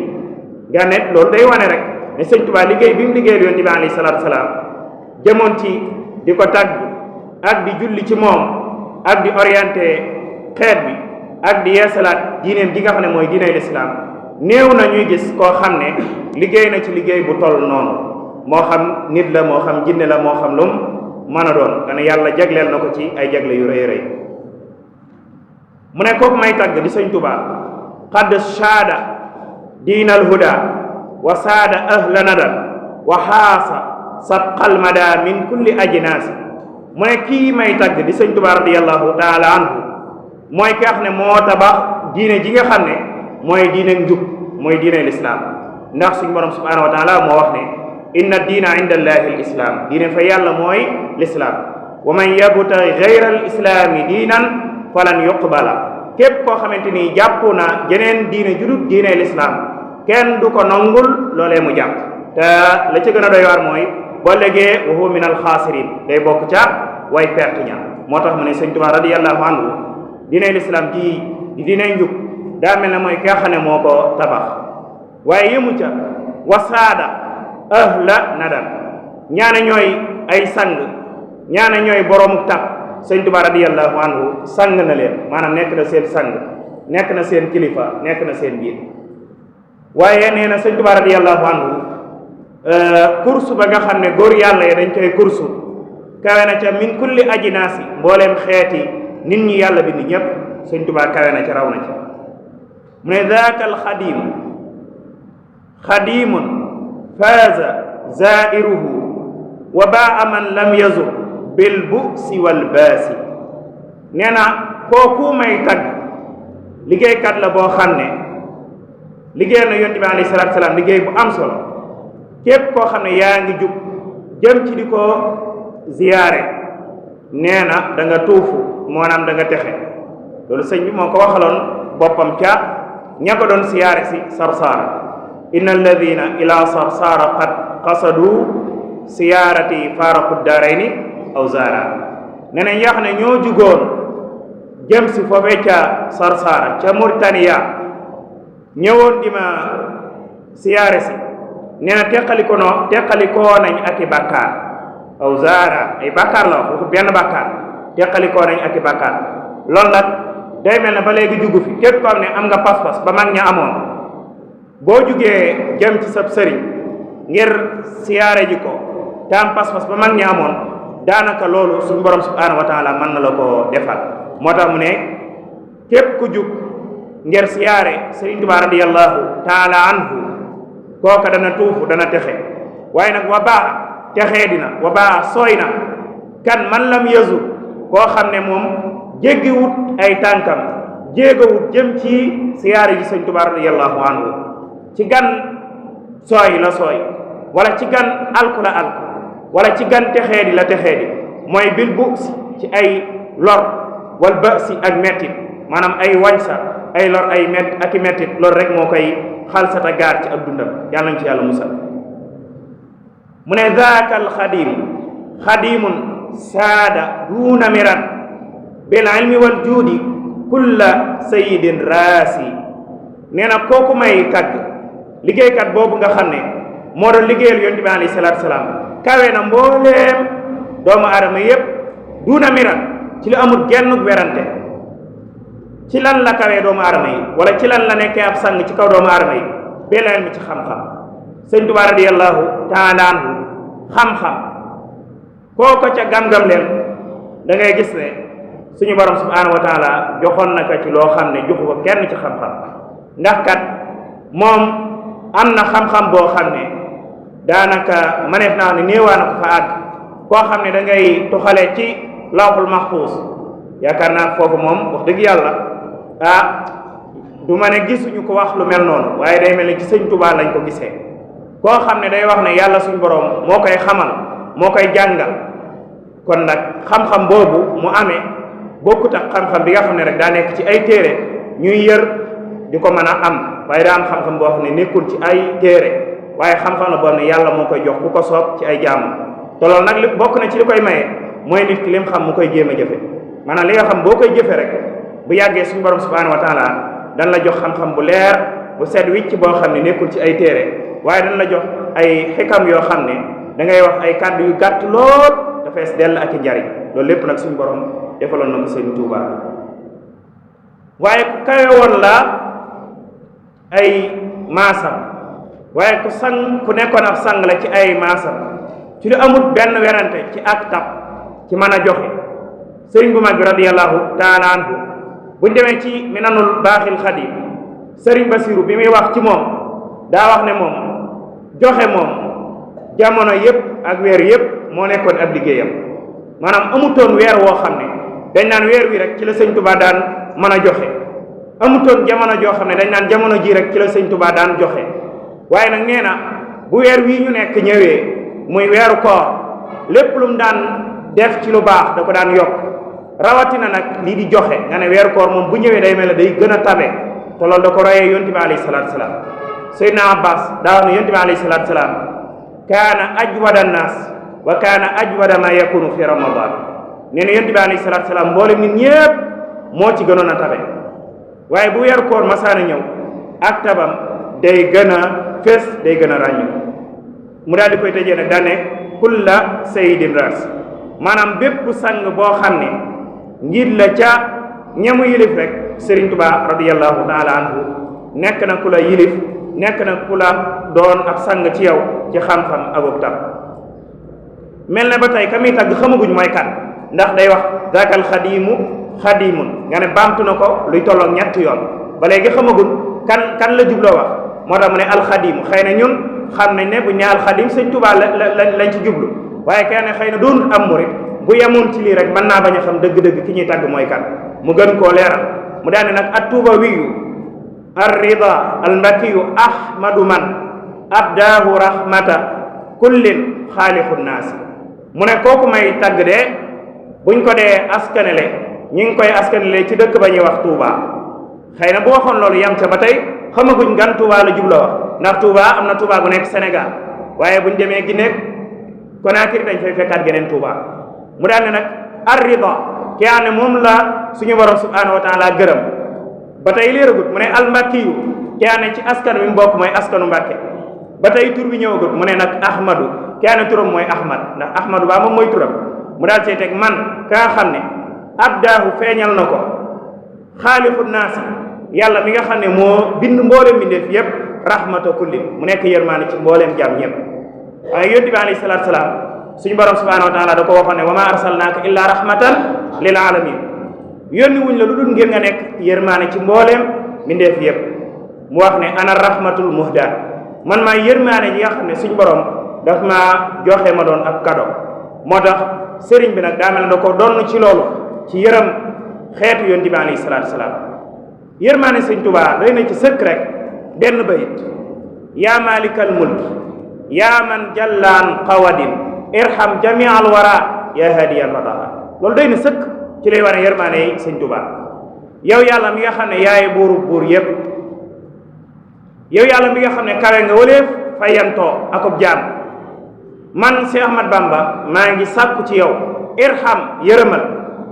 [SPEAKER 1] nga ne loolu day wane rek ne sëñ Tuubaa liggéey bi mu liggéeyal yonent bi alayhi salaatu salaam jëmoon ci di ko tàgg ak di julli ci moom ak di orienté xeet bi ak di yeesalaat diineem gi nga xam ne mooy diiney lislaam néew na ñuy gis koo xam ne liggéey na ci liggéey bu toll noonu moo xam nit la moo xam jinne la moo xam lum mën a doon nga ne yàlla jagleel na ko ci ay jagle yu rëy rëy mu ne kooku may tàgg di sëñ Tuubaa qad shaada diinal huda wa saada ahla nada wa xaasa sabqal mada min kulli ajnaasi mu ne kii may tàgg di sëñ Tuubaa radiyallahu taala anhu mooy ki nga xam ne moo tabax diine ji nga xam ne mooy diine njub mooy diine lislaam ndax suñu borom subhanahu wa taala moo wax ne inna diina inda allahi al islam diine fa yàlla mooy lislaam wa man yabtaghi ghayra al islaami diinan falan yuqbala képp koo xamante ni jàpp na jeneen diine judut diine lislaam kenn du ko nangul loolee mu jàpp te la ca gën a doy waar mooy boo léegee wa huwa min al xaasirin day bokk ca way perte ña moo tax mu ne sëñ Tuubaa radiyallahu anhu diine lislaam ji di diine njub daa mel ne mooy ki nga xam ne moo ko tabax waaye yëmu ca wasaada ahla nadar ñaane ñooy ay sang ñaane ñooy boroomu tab sëñ Tuubaa radiyallahu anhu sang na leen maanaam nekk na seen sang nekk na seen kilifa nekk na seen biir waaye nee na sëñ Tuubaa radiyallahu anhu kursu ba nga xam ne góor yàlla yi dañ koy kursu kawe na ca min kulli ajinaasi mbooleem xeeti nit ñi yàlla bind ñëpp sëñ Tuubaa kawe na ca raw na ca mu ne daaka alxadim xadimun faaza zairuhu wa baa man lam yazur bil bu'si wal baasi nee na kooku may tagg liggéeykat la boo xam ne liggéeyal na yonent bi alayhi salaatu salaam liggéey bu am solo képp koo xam ne yaa ngi jub jëm ci di ko ziyaare nee na da nga tuufu moonaam da nga texe loolu sëñ bi moo ko waxaloon boppam ca ña ko doon siyaare si sarsaara inna alladina ila sarsaara qad qasadu siyaarati faaraqu daarayni aw zaara nee na ñi nga xam ne ñoo jugoon jëm si foofee ca sarsaara ca Mauritania ñëwoon di ma siyaare si nee na teqalikoo nañ ak i bàkkaar aw zaara ay bàkkaar la wax waxut benn bàkkaar
[SPEAKER 2] teqalikoo nañ ak i bàkkaar. loolu nag day mel ne ba léegi jugu fi képp ko am ne am nga pas-pas ba mag ña amoon boo jugee jëm ci sab sëriñ ngir siyaare ji ko te am pas-pas ba mag ña amoon daanaka loolu suñu borom subhanahu wa taala mën na la ko defal. moo tax mu ne képp ku jug ngir siyaare Sëriñ Tuubaa radiyallahu taala anhu kooka dana tuufu dana texe. waaye nag wa baa texee dina wa baa sooy na kan man lam yazu koo xam ne moom jéggiwut ay tànkam jéegawut jëm ci siyaare ji Sëriñ Tuubaa radiyallahu anhu ci gan sooy la sooy wala ci gan alku la alku wala ci gan texee di la texee di mooy bil bu ci ay lor wal ba si ak mettit maanaam ay wañsa ay lor ay ak i mettit loolu rek moo koy xalsata gaar ci ak dundam yàlla nañ ci yàlla musal. mu ne zaaka alxadim xadimun saada duuna miran bil ilmi wal juudi kulla sayidin raasi. nee na kooku may tagg liggéeykat boobu nga xam ne moo doon liggéeyal yonent bi alayhi salaatu salaam kawe na mbooleem doomu aadama yépp duuna miran ci lu amul genn werante. ci lan la kawee doomu aadama yi wala ci lan la nekkee ab sang ci kaw doomu aadama yi bil ilmi ci xam-xam. Sëriñ Tuubaa radiyallahu taala anhu xam-xam koo ko ca gam-gam leen da ngay gis ne suñu borom subhanahu wa taala joxoon na ko ci loo xam ne joxu ko kenn ci xam-xam. ndax kat moom am na xam-xam boo xam ne daanaka maneef naa ne néewaa na ko fa àgg koo xam ne da ngay tuxale ci lawhul mahfuus yaakaar naa foofu moom wax dëgg yàlla du ma ne gisuñu ko wax lu mel noonu waaye day mel ni ci Sëriñ Tuubaa lañ ko gisee. koo xam ne day wax ne yàlla suñu borom moo koy xamal moo koy jàngal kon nag xam-xam boobu mu amee bokkut ak xam-xam bi nga xam ne rek daa nekk ci ay téere ñuy yër di ko mën a am waaye daa am xam-xam boo xam ne nekkul ci ay téere waaye xam-xam la boo xam ne yàlla moo koy jox ku ko soob ci ay jaamu. te loolu nag li bokk na ci li koy maye mooy nit ki lim xam mu koy jéem a jëfe maanaam li nga xam boo koy jëfe rek bu yàggee suñu borom subhanahu wa taala dan la jox xam-xam bu leer bu set wicc boo xam ne nekkul ci ay téere waaye dañ la jox ay xikam yoo xam ne da ngay wax ay kàddu yu gàtt lool te fees dell ak i njariñ loolu lépp nag suñu borom defaloon na ko Sëriñ Tuubaa. waaye ku kawe woon la ay maasam waaye ku nekkoon ab sang la ci ay maasam ci lu amul benn werante ci ak tab ci mën a joxe. sëriñ bu mag bi radiyallahu taala anhu buñ demee ci minanul baaxil xadim sëriñ Basiru bi muy wax ci moom daa wax ne moom joxe moom jamono yëpp ak weer yëpp moo nekkoon ab liggéeyam maanaam amutoon weer woo xam ne dañ naan weer wi rek ci la Sëriñ Tuubaa daan mën a joxe amutoon jamono joo xam ne dañ naan jamono ji rek ci la Sëriñ Tuubaa daan joxe waaye nag nee na bu weer wii ñu nekk ñëwee muy weeru koor lépp lu mu daan def ci lu baax da ko daan yokk rawatina nag lii di joxe nga ne weeru koor moom bu ñëwee day mel ne day gën a tabe te loolu da ko royee yonent bi alayhi salaatu salaam. Seydina Abbas daa wax ne yonent bi alayhi salaatu salaam kaana ajwada annaas wa kaana ajwada ma yakunu fi ramadan nee na yonent bi alayhi salaatu salaam mboolem nit ñépp moo ci gënoon a tabe waaye bu weeru koor masaana ñëw ak tabam day gën a fés day gën a ràññu mu daal di koy tëjee nag daan ne kulla sayyidin ras maanaam bépp sang boo xam ne njiit la ca ñamu yilif rek Sëriñ Tuubaa radiyallahu taala anhu nekk na ku la yilif nekk na ku la doon ab sang ci yow ci xam-xam ak tab mel ne ba tey ka muy tagg xamaguñ mooy kan ndax day wax zaakal xadimu xadimun nga ne baamtu na ko luy tolloog ñett yoon ba léegi xamaguñ kan la jubloo wax moo tax mu ne alxadimu xëy na ñun xam nañ ne bu ñaal xadim Sëriñ Tuubaa lañ ci jublu waaye kenn xëy na doonut am murit bu yemoon ci lii rek mën naa bañ a xam dëgg-dëgg ki ñuy tagg mooy kan mu gën koo leeral mu daane nag attuuba wiyu arrida almbakiyu ahmadu man abdaahu rahmata kullin xaalixu naasi mu ne kooku may tagg de buñ ko dee askanele ñi ngi koy askanele ci dëkk ba ñuy wax Touba xëy na bu waxoon loolu yam ca ba tey xamaguñ gan Touba la jubla wax ndax Touba am na Touba gu nekk Sénégal waaye buñ demee Guinée Conakry dañ fay fekkaat geneen Touba mu daal ne nag arrida ki ne moom la suñu borom subhanahu wa taala gërëm ba tey léeragut mu ne almbakkiyu ki ne ci askan wi mu bokk mooy askanu Mbàkke ba tey tur bi ñëwagut mu ne nag ahmadu ki ne turam mooy ahmad ndax ahmadu baa moom mooy turam mu daal cee teg man ka nga xam ne abdaahu feeñal na ko xaaliqu naasi yàlla mi nga xam ne moo bind mboolem mbindeef yépp rahmata kulli mu nekk yërmaane ci mbooleem jàmm ñépp waaye yonent bi alayhi salaatu salaam suñu borom subhanahu wa taala da ko waxoon ne wa ma arsalnaaka illa rahmatan lil alamin yónni wuñ la lu dul ngir nga nekk yërmaane ci mbooleem mbindeef yépp mu wax ne ana rahmatul muhda man maa yërmaane ji nga xam ne suñu borom daf maa joxe ma doon ab kado moo tax sëriñ bi nag daa mel ne da ko doon ci loolu ci yërëm xeetu yonent bi alayhi salaatu salaam yërmaane sëñ Tuubaa doy na ci sëkk rek benn bayit yaa malikal mulki yaa man jallaan qawadin irham jami al wara yaa hadiyan radaha loolu doy na sëkk ci lay wane yërmaane yi sëñ Tuubaa yow yàlla mi nga xam ne yaay buuru buur yépp yow yàlla mi nga xam ne kawe nga waleef fayantoo akub jaam man Cheikh Ahmad Bamba maa ngi sàkku ci yow irham yërëmal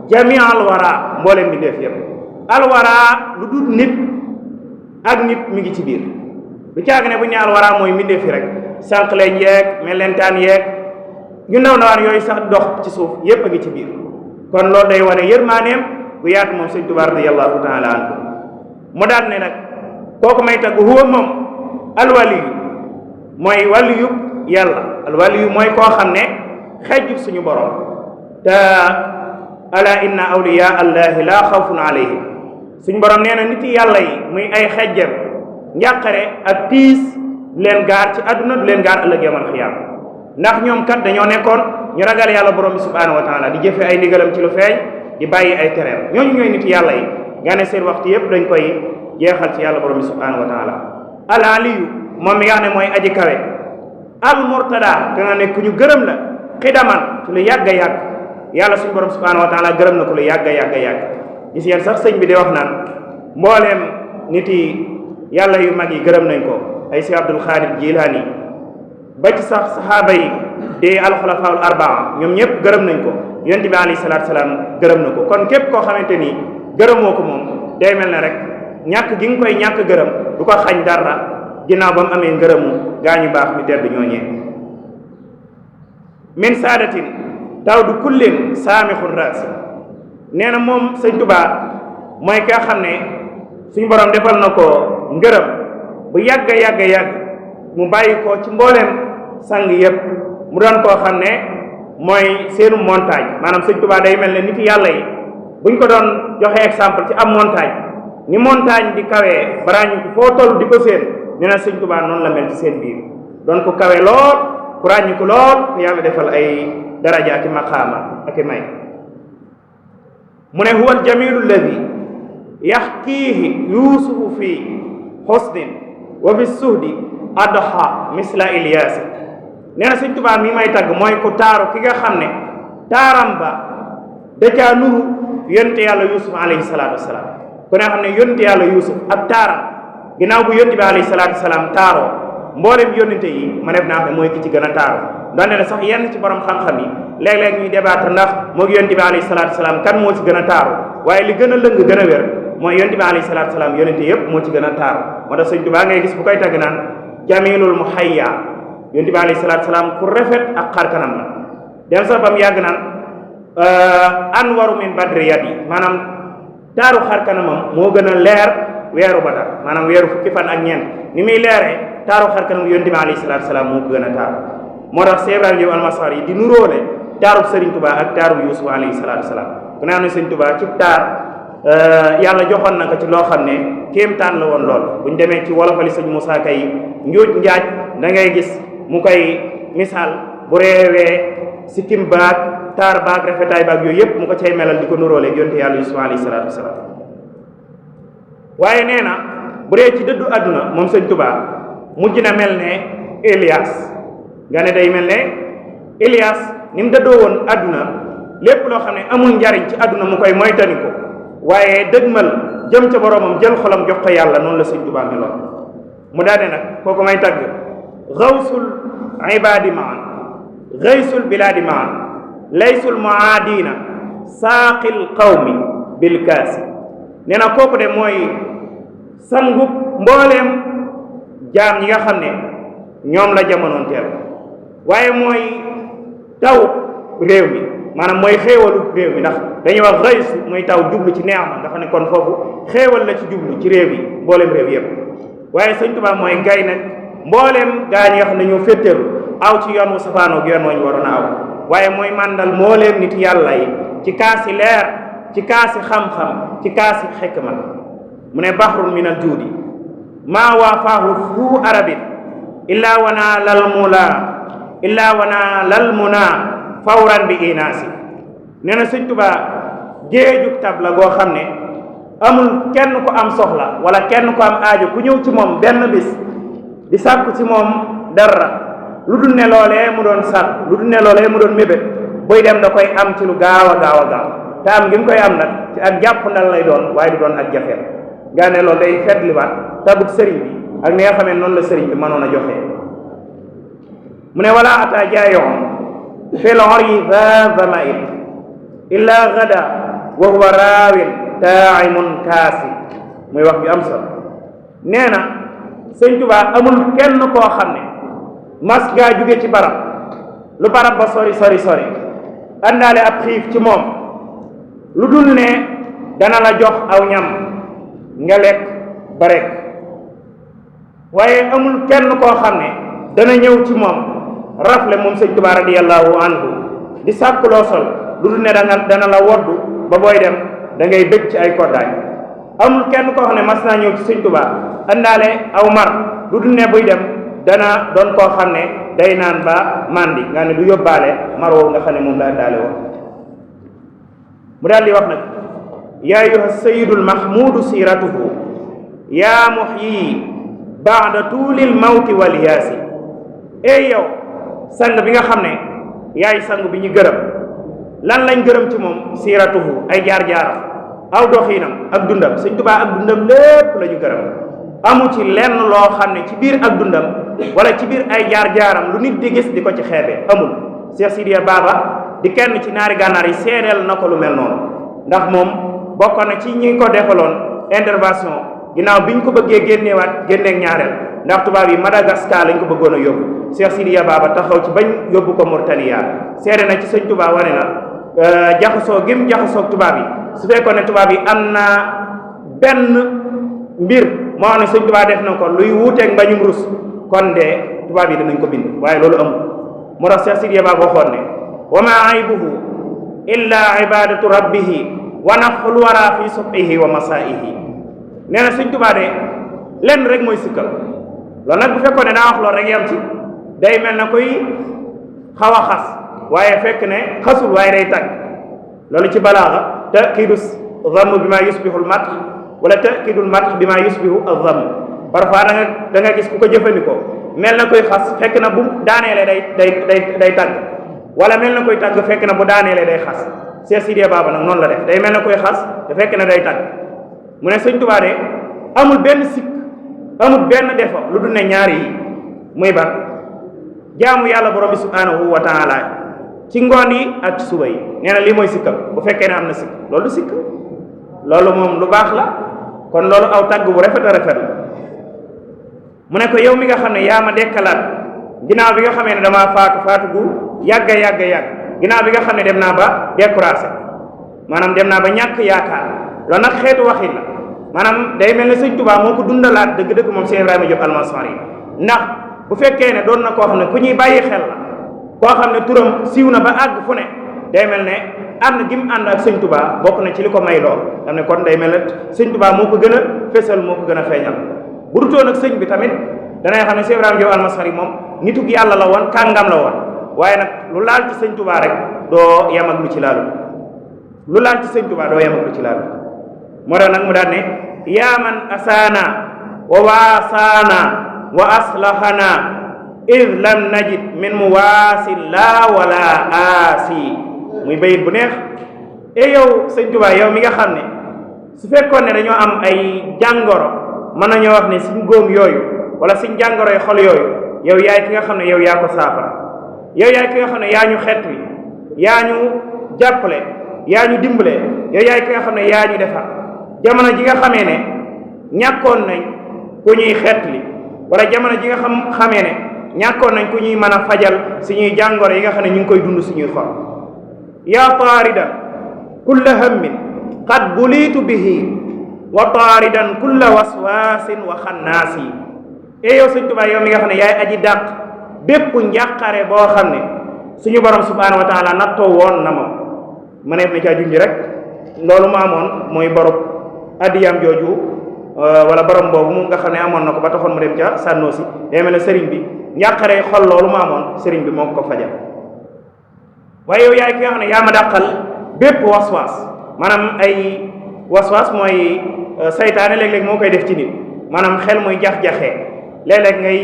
[SPEAKER 2] jami al wara mboolem bi def yépp alwara lu dul nit ak nit mi ngi ci biir lu caag ne bu ñu ne alwara mooy mbindeef fi rek sànq leen yeeg melentaan yeeg ñu ndaw ndawaan yooyu sax dox ci suuf yépp a ngi ci biir kon loolu day wane yërmaaneem bu yaatu moom sëñ Tuubaa radiyallahu taala anhu mu daan ne nag kooku may tagg huwa moom alwaliyu mooy waliyu yàlla alwaliyu mooy koo xam ne xejjut suñu borom te ala inna awliya allahi la xawfun alayhim suñ borom nee na nit yàlla yi muy ay xejjam njàqare ak tiis du leen gaar ci àdduna du leen gaar ëllëg yawmal xiyaam ndax ñoom kat dañoo nekkoon ñu ragal yàlla borom bi subhanahu wa taala di jëfe ay ndigalam ci lu feeñ di bàyyi ay tereem ñooñu ñooy nit yàlla yi nga ne seen waxtu yépp dañ koy jeexal ci yàlla borom bi subhanahu wa taala al aliyu moom mi nga xam ne mooy aji kawe al murtada te nga ne ku ñu gërëm la xidaman ci lu yàgg a yàgg yàlla suñu borom subhanahu wa taala gërëm na ko lu yàgg a yàgg a yàgg gis yéen sax sëñ bi di wax naan mbooleem nit yi yàlla yu mag yi gërëm nañ ko ay si Abdul Xaadir Jilaani ba ci sax saxaaba yi di alxulafaul arbaa ñoom ñëpp gërëm nañ ko yonent bi alayhi salaatu salaam gërëm na ko kon képp koo xamante ni gërëmoo ko moom day mel ne rek ñàkk gi nga koy ñàkk gërëm du ko xañ dara ginnaaw ba mu amee ngërëmu gaa ñu baax mi tedd ñooñee min saadatin taw du kullin saamixul raasi nee na moom sëñ Tuubaa mooy ka xam ne suñu borom defal na ko ngërëm bu yàgg a yàgg a yàgg mu bàyyi ko ci mbooleem sang yépp mu doon koo xam ne mooy seenu montagne maanaam sëñ Tuubaa day mel ne nit yàlla yi buñ ko doon joxe exemple ci am montagne ni montagne di kawee baraañu ko foo toll di ko seen nee na sëñ Tuubaa noonu la mel ci seen biir doon ko kawe lool ku ràññu ko lool ku yàlla defal ay daraja ak maqaama ak may mu ne huwa aljamilu alladi yaxkiihi yuusufu fi xusnin wa fi suhdi adha misla ilyaasi nee na sëñ Tuubaa mi may tagg mooy ku taaru ki nga xam ne taaram ba da caa nuru yonte yàlla yusuf alayhi salaatu wasalaam ku ne xam ne yonte yàlla yusuf ak taaram ginnaaw bu yonte bi alayhi salaatu wasalaam taaroo mboolem yónnente yi ma def naa xam ne mooy ki ci gën a taaru doonte ne sax yenn ci borom xam-xam yi léeg-léeg ñuy débattre ndax moo gi yonte bi alayhi salaatu wasalaam kan moo ci gën a taaru waaye li gën a lëng gën a wér mooy yonte bi alayhi salaatu wasalaam yónnente yépp moo ci gën a taaru moo tax sëñ Tuubaa ngay gis bu koy tagg naan jamilul muhayya yonte bi alayhi salaatu wasalaam ku rafet ak xar kanam la dem sax ba mu yàgg naan anwaru min badri yadi maanaam taaru xar kanamam moo gën a leer weeru Badar maanaam weeru fukki fan ak ñeent ni muy leeree taaru xar kanam yonte bi alayhi salaatu wasalaam moo ko gën a taaru moo tax Cheikh Ibrahima Diop almasar yi di nuróole taarub Serigne Touba ak taarub Yuusuf alayhi salaatu wasalaam ku ne am na Serigne Touba ci taar yàlla joxoon na ko ci loo xam ne kéemtaan la woon lool buñ demee ci wolofali sëñ Moussa Kay njuuj njaaj da ngay gis mu koy misaal bu reewee sikkim baag taar baag rafetaay baag yooyu yëpp mu ko cay melal di ko nuróole yonte yàlla Yuusuf alayhi salaatu wasalaam waaye nee na bu dee ci dëddu àdduna moom sëñ Touba mujj na mel ne Elias nga ne day mel ne Elias ni mu dëddoo woon àdduna lépp loo xam ne amul njariñ ci àdduna mu koy moytandiku waaye dëgmal jëm ca boroomam jël xolam jox ko yàlla noonu la sëñ Tuubaa meloon mu daane nag kooku may tagg xawsul ibaadi maan xaysul bilaadi maan laysul muaadina saaqil qawmi bil kaasi nee na kooku de mooy sangub mbooleem jaam ñi nga xam ne ñoom la jamonoon teel waaye mooy taw réew mi maanaam mooy xéewalu réew mi ndax dañuy wax xëys muy taw jublu ci neex ma nga xam ne kon foofu xéewal la ci jublu ci réew yi mbooleem réew yëpp waaye sëñ Tuubaa mooy gay nag mbooleem gaa ñi nga xam ne ñoo féttéeru aw ci yoon wu safaanoog yoon wañu waroon a aw waaye mooy màndal mbooleem nit yàlla yi ci kaasi leer ci kaasi xam-xam ci kaasi xikma mu ne bahrun min al juudi maa waafaahu fu arabin illaa wana lal muna fawran bi inaasi nee na sëñ Tuubaa géejug tab la goo xam ne amul kenn ku am soxla wala kenn ku am aajo ku ñëw ci moom benn bis di sàkku ci moom dara lu dul ne loolee mu doon sàkk lu dul ne loolee mu doon mébét buy dem da koy am ci lu gaaw a gaaw te am gi mu koy am nag ci ak jàpp ndal lay doon waaye du doon ak jafe nga ne loolu day fetliwaat tabuk sëriñ bi ak ni nga xamee noonu la sëriñ bi mënoon a joxe mu ne wala ata jaayoon fi loryi va vamail illa gada wa huwa raawin taimun kaasi muy wax ju am solo nee na sëñ Tuubaa amul kenn koo xam ne mas gaa jóge ci barab lu barab ba sori àndaale ab xiif ci moom lu dul ne dana la jox aw ñam nga lekk ba rek waaye amul kenn koo xam ne dana ñëw ci moom rafle moom sëñ Tuubaa radiyallahu anhu di sàkk loo sol lu dul ne dana la woddu ba booy dem da ngay bëgg ci ay koddaay amul kenn koo xam ne mas naa ñëw ci sëñ Tuubaa àndaale aw mar lu dul ne buy dem dana doon koo xam ne day naan ba mandi nga ne du yóbbaale mar woowu nga xam ne moom la àndaale woon mu daal di wax nag yaa ayyuha sayyidul mahmudu siratuhu yaa muhyi baada tuulil mawti wal yaasi ey yow sang bi nga xam ne yaay sang bi ñu gërëm lan lañ gërëm ci moom siratuhu ay jaar-jaaram aw doxiinam ak dundam sëñ Tuubaa ak dundam lépp la ñu gërëm amu ci lenn loo xam ne ci biir ak dundam wala ci biir ay jaar-jaaram lu nit di gis di ko ci xeebe amul Cheikh Sidiya Baba di kenn ci naari gànnaar yi seedeel na ko lu mel noonu ndax moom bokkoon na ci ñi ko defaloon intervention ginnaaw bi ñu ko bëggee génneeg ñaareel ndax tubaab yi Madagascar lañ ko bëggoon a yóbbu Cheikh Sidiya Baba taxaw ci bañ yóbbu ko Mauritania seede na ci sëñ Tuubaa wane na jaxasoo gim jaxasoo tubaab yi su fekkoon ne tubaab yi am na benn mbir moo xam ne sëñ Tuubaa def na ko luy wuuteeg mbañum rus kon de tubaab yi danañ ko bind waaye loolu amul moo tax Cheikh Sidiya Baba waxoon ne wa ma aybuhu illa ibadatu rabbihi wa nafxul wara fi subhihi wa masaihi nee na sëñ Tuubaa de lenn rek mooy sikkal loolu nag bu fekkoon ne daa wax loolu rek yam ci day mel na koy xaw a xas waaye fekk ne xasul waaye day tàgg loolu ci balaaxa takiidu zamm bi ma yusbihul mat wala takiidul mat bi ma yusbihu az-zamm parfois da nga gis ku ko jëfandikoo mel na koy xas fekk na bu daaneelee day tàgg wala mel na koy tàgg fekk na bu daaneelee day xas Cheikh Sidiya Baba nag noonu la def day mel na koy xas te fekk na day tàgg mu ne sëñ Tuubaa de amul benn sikk amul benn defo lu dul ne ñaari yi muy ban jaamu yàlla borom bi subhanahu wa taala ci ngoon yi ak ci suba yi nee na lii mooy sikkam bu fekkee ne am na sikk loolu du sikk loolu moom lu baax la kon loolu aw tàgg bu rafet a rafet la mu ne ko yow mi nga xam ne yaa ma dekkalaat ginnaaw bi nga xamee ne damaa faatu gu yàgg ginnaaw bi nga xam ne dem naa ba découragé maanaam dem naa ba ñàkk yaakaar loolu nag xeetu waxin la maanaam day mel ne sëñ Tuubaa moo ko dundalaat dëgg-dëgg moom Cheikh Ibrahima Diop Almasari ndax bu fekkee ne doon na koo xam ne ku ñuy bàyyi xel la koo xam ne turam siiw na ba àgg fu ne day mel ne ànd gi mu ànd ak sëñ Tuubaa bokk na ci li ko may lool xam ne kon day mel ne sëñ Tuubaa moo ko gën a fésal moo ko gën a feeñal bu dutoon ak sëñ bi tamit danay xam ne Cheikh Ibrahima Diop Almasari moom nitug yàlla la woon kàngam la woon waaye nag lu laal ci sëñ Tuubaa rek doo yem ak lu ci laalu lu laal ci sëñ Tuubaa doo yem ak lu ci laalu moo tax nag mu daan ne yaa man asaana wa waasaana wa aslahana id lam najid min muwaasi la wala aasi muy bayit bu neex e yow sëñ Tuubaa yow mi nga xam ne su fekkoon ne dañoo am ay jàngoro mën nañoo wax ne suñ góom yooyu wala suñ jàngoroy xol yooyu yow yaay ki nga xam ne yow yaa ko saafara yow yaay ki nga xam ne yaa ñu xet wi yaa ñu jàppale yaa ñu dimbale yow yaay ki nga xam ne yaa ñu defar jamono ji nga xamee ne ñàkkoon nañ ku ñuy xet li wala jamono ji nga xamee ne ñàkkoon nañ ku ñuy mën a fajal suñuy jàngoro yi nga xam ne ñu ngi koy dund suñuy xol yaa taaridan kulla hammin qad buliitu bihi wa taaridan kulla waswaasin wa xannaasi. yow sëñ Tuubaa yow mi nga xam ne yaay aji dàq bépp njàqare boo xam ne suñu borom subhaanahu wa taala nattoo woon na ma ko mëneef na caa junj rek loolu mu amoon mooy borom addiyam jooju wala borom boobu mu nga xam ne amoon na ko ba taxoon mu dem ca sànnoo si day mel ne sëriñ bi njàqare xol loolu mu amoon sëriñ bi moo ko fajal. waaye yow yaay ki nga xam ne yaa ma dàqal bépp waswaas, maanaam ay waswaas mooy saytaane léeg-léeg moo koy def ci nit, maanaam xel muy jax-jaxee léeg-léeg ngay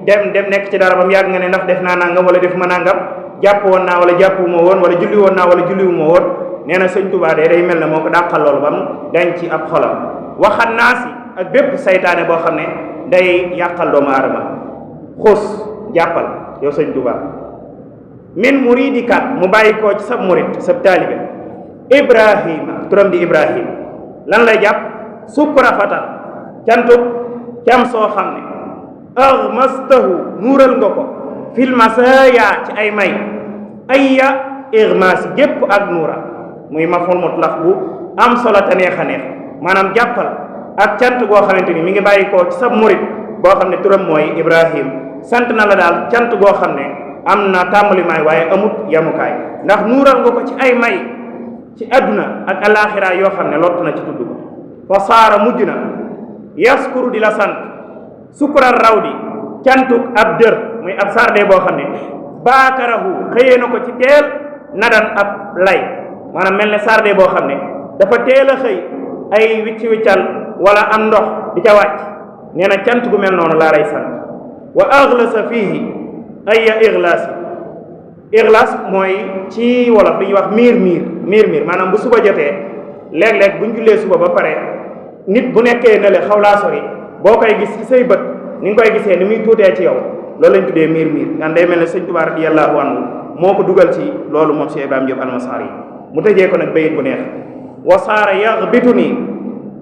[SPEAKER 2] dem nekk ci dara ba mu yàgg nga ne ndax def naa nangam wala def ma nangam, jàpp woon naa wala jàppuma woon wala julli woon naa wala julliwuma woon. nee na sëñ Tuubaa day mel ne moo ko dàqal loolu ba mu dañ ci ab xolam. waxan naa si ak bépp saytaane boo xam ne day yàqal doomu aadama. xus jàppal yow sëñ Tuubaa min muridika mu bàyyi koo ci sab murid sab taalibe Ibrahima, turam di Ibrahima. lan lay jàpp sukra fatan cantub cam soo xam ne agmastahu nuural nga ko fil masaya ci ay may ayya igmaasi gépp ak nuura, muy mafhum mutlaq bu am solo te neex a neex. maanaam jàppal ak cant goo xamante ni mi ngi bàyyi koo ci sab murid boo xam ne turam mooy Ibrahim. sant na la daal cant goo xam ne am na tàmbalimaay waaye amut yamukaay, ndax nuural nga ko ci ay may ci adduna ak alaxira yoo xam ne lott na ci tudd ko. fa saara mujj na yaskuru di la sant sukkural raw di cantuk ab dër, muy ab sarde boo xam ne baakarahu xëyee na ko ci teel nadan ab lay, maanaam mel ne sarde boo xam ne dafa teel a xëy ay wicci wiccal wala am ndox di ca wàcc. nee na cant gu mel noonu laa lay sant. wa aghlasa fiihi ayya iglaasi, iglaas mooy ci wolof dañuy wax miir maanaam bu suba jotee léeg-léeg buñ jullee suba ba pare nit bu nekkee ne le xaw laa sori boo koy gis ci say bët ni nga koy gisee ni muy tuutee ci yow loolu lañ tuddee miir ngan day mel ne sëñ Tuubaa radiyallahu anhu moo ko dugal ci loolu moom Cheikh Ibrahima Diop Almasari mu tëjee ko nag bayit bu neex. wa saara yaxbitu nii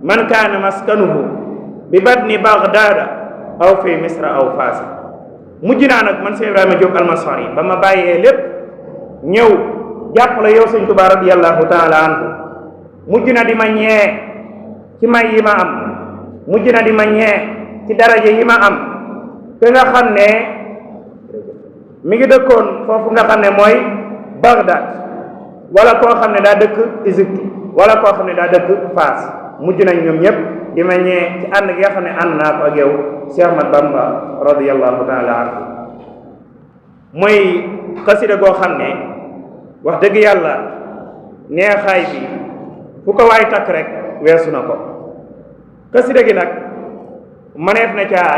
[SPEAKER 2] man kaana maskanuhu bi badni baghdada aw fi misra aw faasi. mujj naa nag man Cheikh Ibrahima Diop Almasari ba ma bàyyee lépp ñëw jàppale yow sëñ Tuubaa radiyallahu taala anhu mujj na di ma ñee ci may yi ma am, mujj na di ma ñee ci daraja yi ma am. te nga xam ne mi ngi dëkkoon foofu nga xam ne mooy Bagdad, wala koo xam ne daa dëkk Égypte, wala koo xam ne daa dëkk Faas, mujj nañ ñoom ñëpp di ma ñee ci ànd gi nga xam ne ànd naa ko ak yow Cheikh Ahmad Bamba radiyallahu taala anhu. mooy xasida goo xam ne wax dëgg yàlla neexaay bi fu ko waay takk rek weesu na ko. xasida gi nag maneef na caa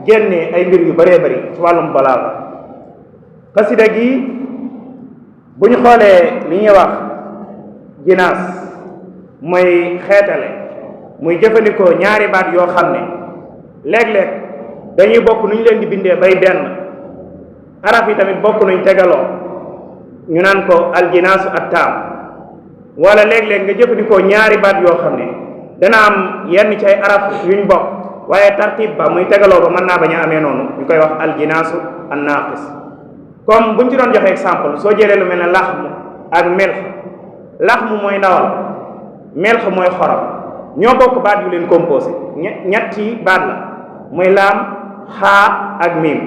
[SPEAKER 2] génne ay mbir yu bëree bëri ci wàllum balaaga. xasida gi bu ñu xoolee li ñuy wax ginaas mooy xeetale, muy jëfandikoo ñaari baat yoo xam ne léeg-léeg dañuy bokk nu ñu leen di bindee bay benn, araf yi tamit bokk nuñ tegaloo, ñu naan ko alginaasu ak taam. wala léeg-léeg nga jëfandikoo ñaari baat yoo xam ne dana am yenn ci ay araf yuñ bokk waaye tartib ba muy tegaloo ba mën naa bañ a amee noonu, ñu koy wax alginaasu an naaqis. comme buñ ci doon joxe exemple, soo jëlee lu mel ne laxmu ak melx. laxmu mooy ndawal, melx mooy xorom, ñoo bokk baat yu leen composé, ñetti baat la, muy laam xaa ak miim,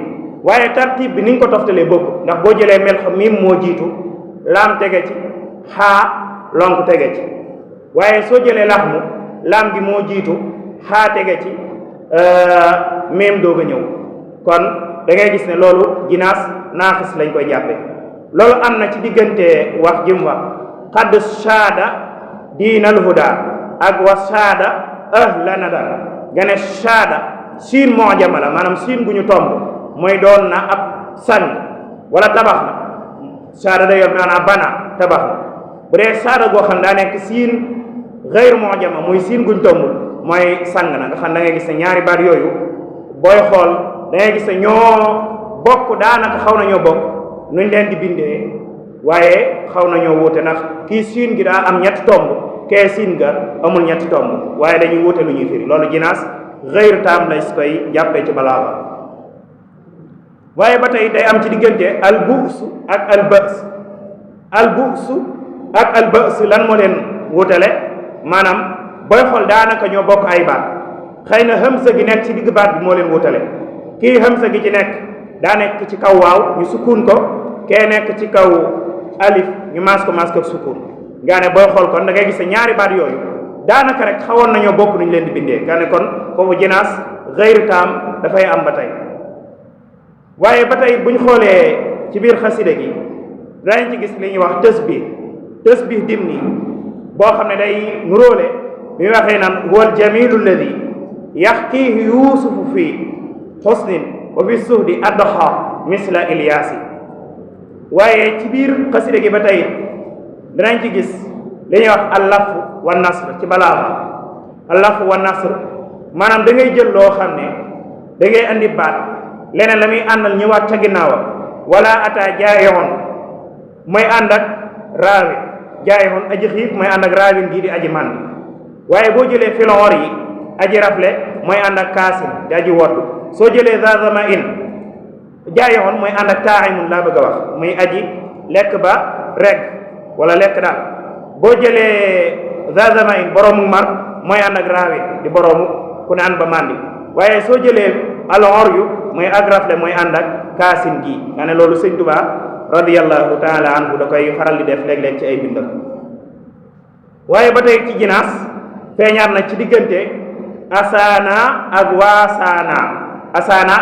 [SPEAKER 2] waaye tartib bi ni nga ko toftalee bokk. ndax boo jëlee melx miim moo jiitu, laam tege ci, xaa lonk tege ci. waaye soo jëlee laxmu laam gi moo jiitu, xaa tege ci, miim doog a ñëw. kon da ngay gis ne loolu ginaas naaxis lañ koy jàppe. loolu am na ci diggante wax jim wax xadd shaada diinal huda ak wa shaada ahla nadar. nga ne shaada siin moo jama la, maanaam siin bu ñu tomb, mooy doon na ab sang wala tabax na. shaada day yor maanaam bana tabax na. bu dee shaada goo xam daa nekk siin xeyr moo jama, muy siin guñ tombul, mooy sang na. nga xam da ngay gis ne ñaari baat yooyu booy xool da ngay gis ne ñoo bokk, daanaka xaw na ñoo bokk nuñ leen di bindee, waaye xaw na ñoo wuute ndax kii siin gi daa am ñetti tomb, kee siin ga amul ñetti tomb, waaye dañuy wuute lu ñuy firi. loolu ginaas xeyr taam lañ koy jàppee ci balaaga. waaye ba tey day am ci diggante al bu'su ak al ba's. al bu'su ak albas lan moo leen wutale maanaam booy xool daanaka ñoo bokk ay baat xëy na hamza gi nekk ci digg baat bi moo leen wutale kii hamza gi ci nekk daa nekk ci kaw waaw ñu sukkuun ko kee nekk ci kaw alif ñu maas ko sukkuun nga ne booy xool kon da ngay gis ñaari baat yooyu daanaka rek xawoon nañoo bokk nuñ leen di bindee nga ne kon foofu jinaas xëyru taam dafay am ba tey waaye ba tey buñ xoolee ci biir xasida gi danañ ci gis li ñuy wax tasbih dimni boo xam ne day nuróole bi waxee naan huwal jamilu alladi yaxkiihi yuusufu fii xusnin wa fi suhdi addaxa misla ilyaasi waaye ci biir xasida gi ba tey danañ ci gis li ñuy wax allaf wa nasr ci balaaxa allaf wa nasr maanaam da ngay jël loo xam ne da ngay andi baat leneen la muy àndal ñëwaat ca ginnaawam wala ata jaayoon mooy ànd ak raawi jaayoon aji xiif mooy ànd ak raawin gii di aji màndi waaye boo jëlee filor yi aji rafle mooy ànd ak kaasim di aji woddu soo jëlee zazama in jaayoon mooy ànd ak taaximun laa bëgg a wax muy aji lekk ba reg wala lekk daal boo jëlee zazama in boroomu mar mooy ànd ak raawin di boroomu ku naan ba màndi waaye soo jëlee alor yu mooy ak rafle mooy ànd ak kaasim gii nga ne loolu sëñ Tuubaa radiyallahu taala anhu da koy faral di def léeg-léeg ci ay bindam waaye ba tey ci jinaas feeñaat na ci diggante asaana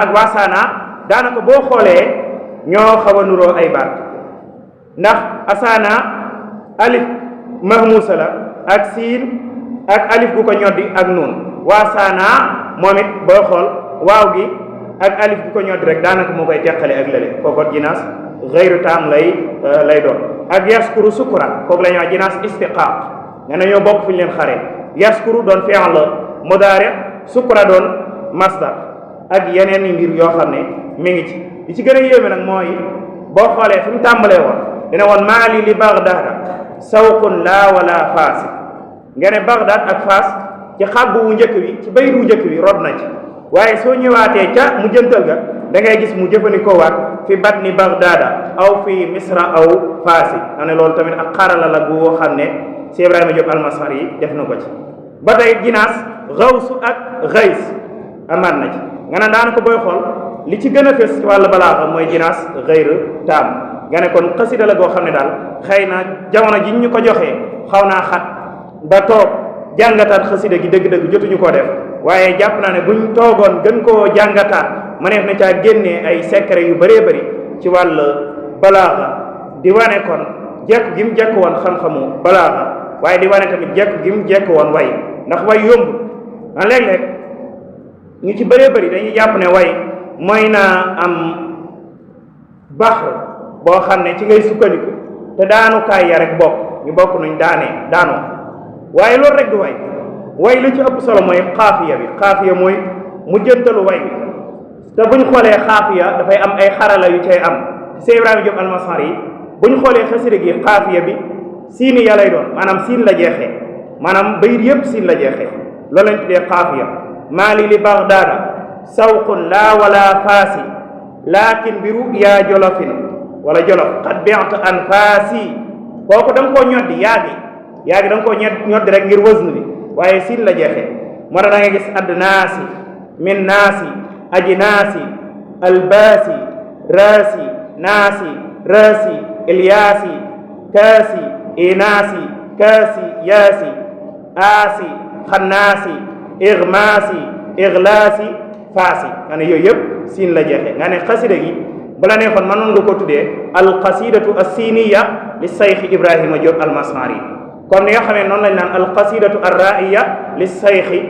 [SPEAKER 2] ak waasaana daanaka boo xoolee ñoo xaw a nuroo ay baat ndax asaana alif mahmuusa la ak siin ak alif gu ko ñoddi ak nuun waasaana moom it boo xool waaw gi ak alif gu ko ñoddi rek daanaka moo koy teqale ak lële kookot jinaas xëyru taam lay doon ak yaskuru sukura kooku la ñuy wax jinaas istiqaaq nga ne ñoo bokk fi ñu leen xare yaskuru doon fi'l mudaari sukura doon masdar ak yeneen i mbir yoo xam ne mi ngi ci li ci gën a yéeme nag mooy boo xoolee fi mu tàmbalee woon dina woon maali li baghdada sawqun laa wala faasi nga ne baghdad ak faas ci xàbbu wu njëkk wi ci bayit wu njëkk wi rod na ci waaye soo ñëwaatee ca mu jëntal ga da ngay gis mu jëfandikoo waat fi batni baghdada aw fi misra aw faasi nga ne loolu tamit ak xarala la gu xam ne si Ibrahima Diop almasar yi def na ko ci ba tey jinaas xawsu ak xays amaat na ci nga ne daanaka booy xool li ci gën a fës ci wàllu balaaxa mooy jinaas xëyru taam nga ne kon xasida la goo xam ne daal xëy na jamono ji ñu ko joxee xaw naa xat ba toog jàngataat xasida gi dëgg-dëgg jotuñu koo def waaye jàpp naa ne buñ toogoon gën koo jàngataat mëneef na caa génnee ay secret yu bëree bëri ci wàll balaaxa di wane kon jekk gi mu jekk woon xam-xamu balaaxa waaye di wane tamit jekk gi mu jekk woon way ndax way yombul a léeg-léeg ñu ci bëree bëri dañuy jàpp ne way mooy naa am baxru boo xam ne ci ngay sukkandiku te daanukaay ya rek bokk ñu bokk nuñ daanoo waaye loolu rek du way lu ci ëpp solo mooy xaafiya mooy mujjantalu way bi te buñ xoolee xaafiya dafay am ay xarala yu cay am Seex Ibrahima Diop almasar yi buñ xoolee xasida gi xaafiya bi siini ya lay doon maanaam siin la jeexee maanaam bayit yëpp siin la jeexee loolu lañ tuddee xaafiya maali li baghdada sawqun laa wala faasi laakin biru yaa jolofin wala jolof xat bi'ta anfaasi kooku da nga koo ñoddi yaagi da nga koo ñoddi rek ngir wësn bi waaye siin la jeexee moo tax da nga gis adnaasi min naasi ajnaasi albaasi raasi naasi raasi ilyaasi kaasi inaasi kaasi yaasi aasi xannaasi igmaasi iglaasi faasi nga ne yooyu yëpp siin la jeexee nga ne xasida gi bala neexoon mënoon nga ko tuddee alqasidatu assiniya li sayxi Ibrahima Diop almasari comme ni nga xamee noonu lañ naan alqasidatu arraiya li sayxi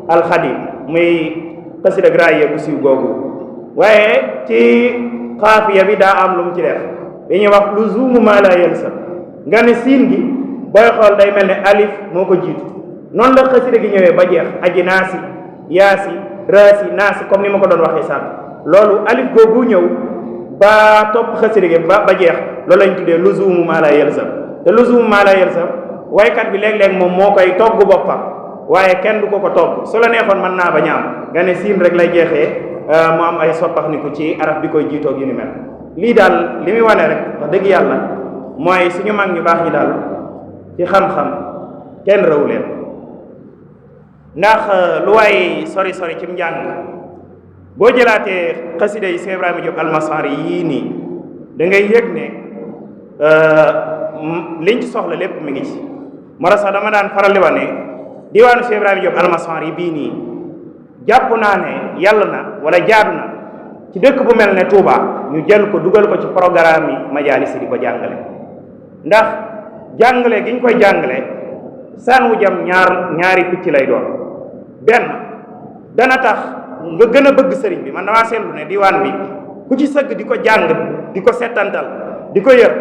[SPEAKER 2] alxadim muy xasida graiya bu siiw googu waaye ci xaafiya bi daa am lu mu ci def dañuy wax luzumu ma la yelsa nga ne siin gi booy xool day mel ne alif moo ko jiitu noonu la xasida gi ñëwee ba jeex aji naasi yaasi raasi naasi comme ni ma ko doon waxee sànq loolu alif googu ñëw ba topp xasida gi ba jeex loolu lañ tuddee luzumu ma la yelsa te luzumu ma la yelsa waykat bi léeg-léeg moom moo koy togg boppam waaye kenn du ko togg su la neexoon mën naa ba ñaam nga ne siin rek lay jeexee mu am ay soppax ni ko ci araf bi koy jiitoog yu ni mel lii daal li muy wane rek wax dëgg yàlla mooy suñu mag ñu baax ñi daal ci xam-xam kenn rawu leen ndax lu waay sori sori ci njàng boo jëlaatee xasida yi Cheikh Ibrahima Diop Almasari yii nii da ngay yëg ne liñ ci soxla lépp mi ngi ci moo tax sax dama daan faral di wax ne diwaanu Cheikh Ibrahima Diop Almasari yi bii nii jàpp naa ne yàlla na wala jaadu na ci dëkk bu mel ne Touba ñu jël ko dugal ko ci programme yi majaalis yi di ko jàngale ndax jàngale gi ñu koy jàngale saan wu jam ñaari picc lay doon benn dana tax nga gën a bëgg sëriñ bi man damaa seetlu ne diwaan bi ku ci sëgg di ko jàng di ko settantal di ko yër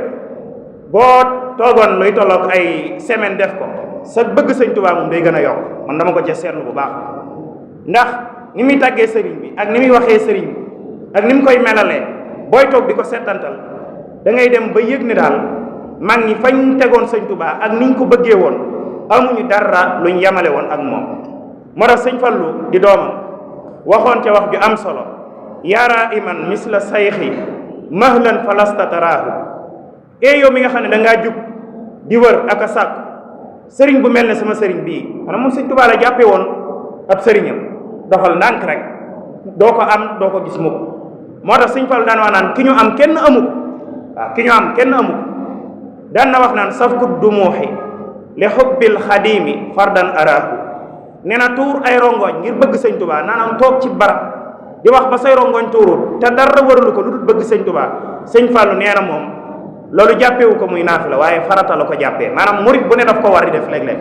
[SPEAKER 2] boo toogoon luy tolloog ay semaine def ko sa bëgg sëñ Tuubaa moom day gën a yokk man dama ko ci seetlu bu baax ndax ni muy tàggee sëriñ bi ak ni muy waxee sëriñ bi ak ni mu koy melalee booy toog di ko settantal da ngay dem ba yëg ne daal mag ñi fañ tegoon sëñ Tuubaa ak niñ ko bëggee woon amuñu dara luñ yemale woon ak moom moo tax sëñ Fallu di doomam waxoon ca wax ju am solo yaara iman misla sayxi mahlan falasta taraahu yow mi nga xam ne da ngaa jug di wër ak a sàkk sëriñ bu mel ne sama sëriñ bii maanaam moom sëñ Tuubaa la jàppe woon ab sëriñam doxal ndànk rek doo ko am doo ko gis mukk moo tax sëñ Fallu daan wax naan ki ñu am kenn amu ko waaw ki ñu am kenn amu ko daan na wax naan safku dumuuxi li xubbil xadimi fardan araahu nee na tuur ay rongoñ ngir bëgg sëñ Tuubaa naanaam toog ci barab di wax ba say rongoñ tuurut te dara waralu ko lu dul bëgg sëñ Tuubaa sëñ Fallu nee na moom loolu jàppewu ko muy naafila waaye farata la ko jàppee maanaam murit bu ne daf ko war di def léeg-léeg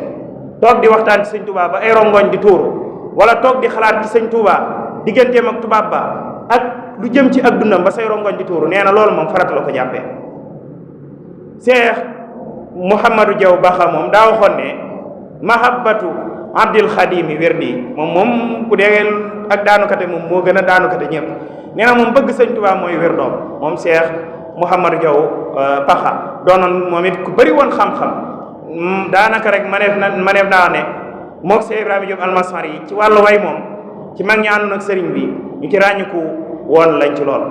[SPEAKER 2] toog di waxtaan ci sëñ Tuubaa ba ay rongoñ di tuuru wala toog di xalaat ci sëñ Tuubaa digganteem ak tubaab ba ak lu jëm ci ak dundam ba say rongoñ di tuuru nee na loolu moom farata la ko jàppee Cheikh Mouhamadou Diaw Baxa moom daa waxoon ne mahabbatu abdil xadimi wirdi moom bu dee ak daanukate moom moo gën a daanukate ñëpp nee na moom bëgg sëñ Tuubaa mooy wirdoom moom Cheikh Mouhamadou Diaw Baxa doonoon moom it ku bëri woon xam-xam daanaka rek maneef naa ne mook Cheikh Ibrahima Diop Almasari yi ci wàllu way moom ci mag ñi àndoon ak sëriñ bi ñu ci ràññiku woon lañ ci lool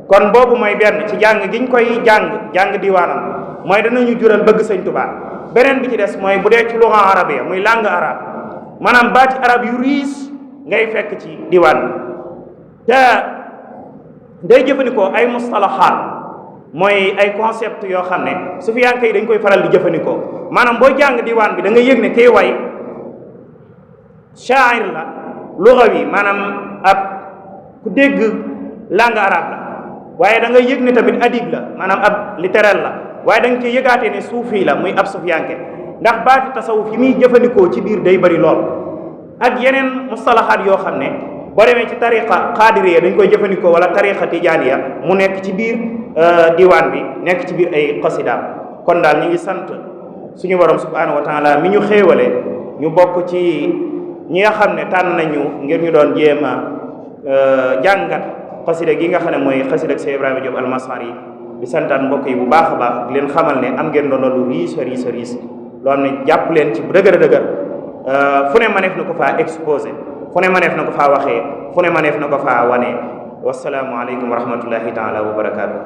[SPEAKER 2] kon boobu mooy benn ci jàng giñ koy jàng diwaanam mooy danañu jural bëgg sëñ Tuubaa beneen bi ci des mooy bu dee ci luga arabiya muy langue arabe maanaam baati arab yu riis ngay fekk ci diwaan bi te day jëfandikoo ay mustalahaat mooy ay concept yoo xam ne sufiyanke yi dañ koy faral di jëfandikoo maanaam booy jàng diwaan bi da nga yëg ne kii way shaair la lugawi maanaam ab ku dégg langue arabe la waaye da nga yëg ne tamit adib la maanaam ab littéraire la waaye da nga koy yëgaatee ne suufi la muy ab sufiyanke ndax baati tasawuf yi muy jëfandikoo ci biir day bari lool ak yeneen mustalahaat yoo xam ne boo demee ci tariqa qaadiriya dañ koy jëfandikoo wala tariqa tijaaniya mu nekk ci biir diwaan bi nekk ci biir ay qasidaam kon daal ñu ngi sant suñu borom subhanahu wa taala mi ñu xéewale ñu bokk ci ñi nga xam ne tànn nañu ngir ñu doon jéem a jàngat xasida gi nga xam ne mooy xasida ak Cheikh Ibrahima Diop Almasari di santaan mbokk yi bu baax a baax di leen xamal ne am ngeen doon lu riis loo xam ne jàpp leen ci bu dëgër a dëgër fu ne maneef na ko faa exposé fu ne maneef na ko faa waxee fu ne maneef na ko faa wane wasalaamu aleykum wa rahmatullahi taala wa barakaatu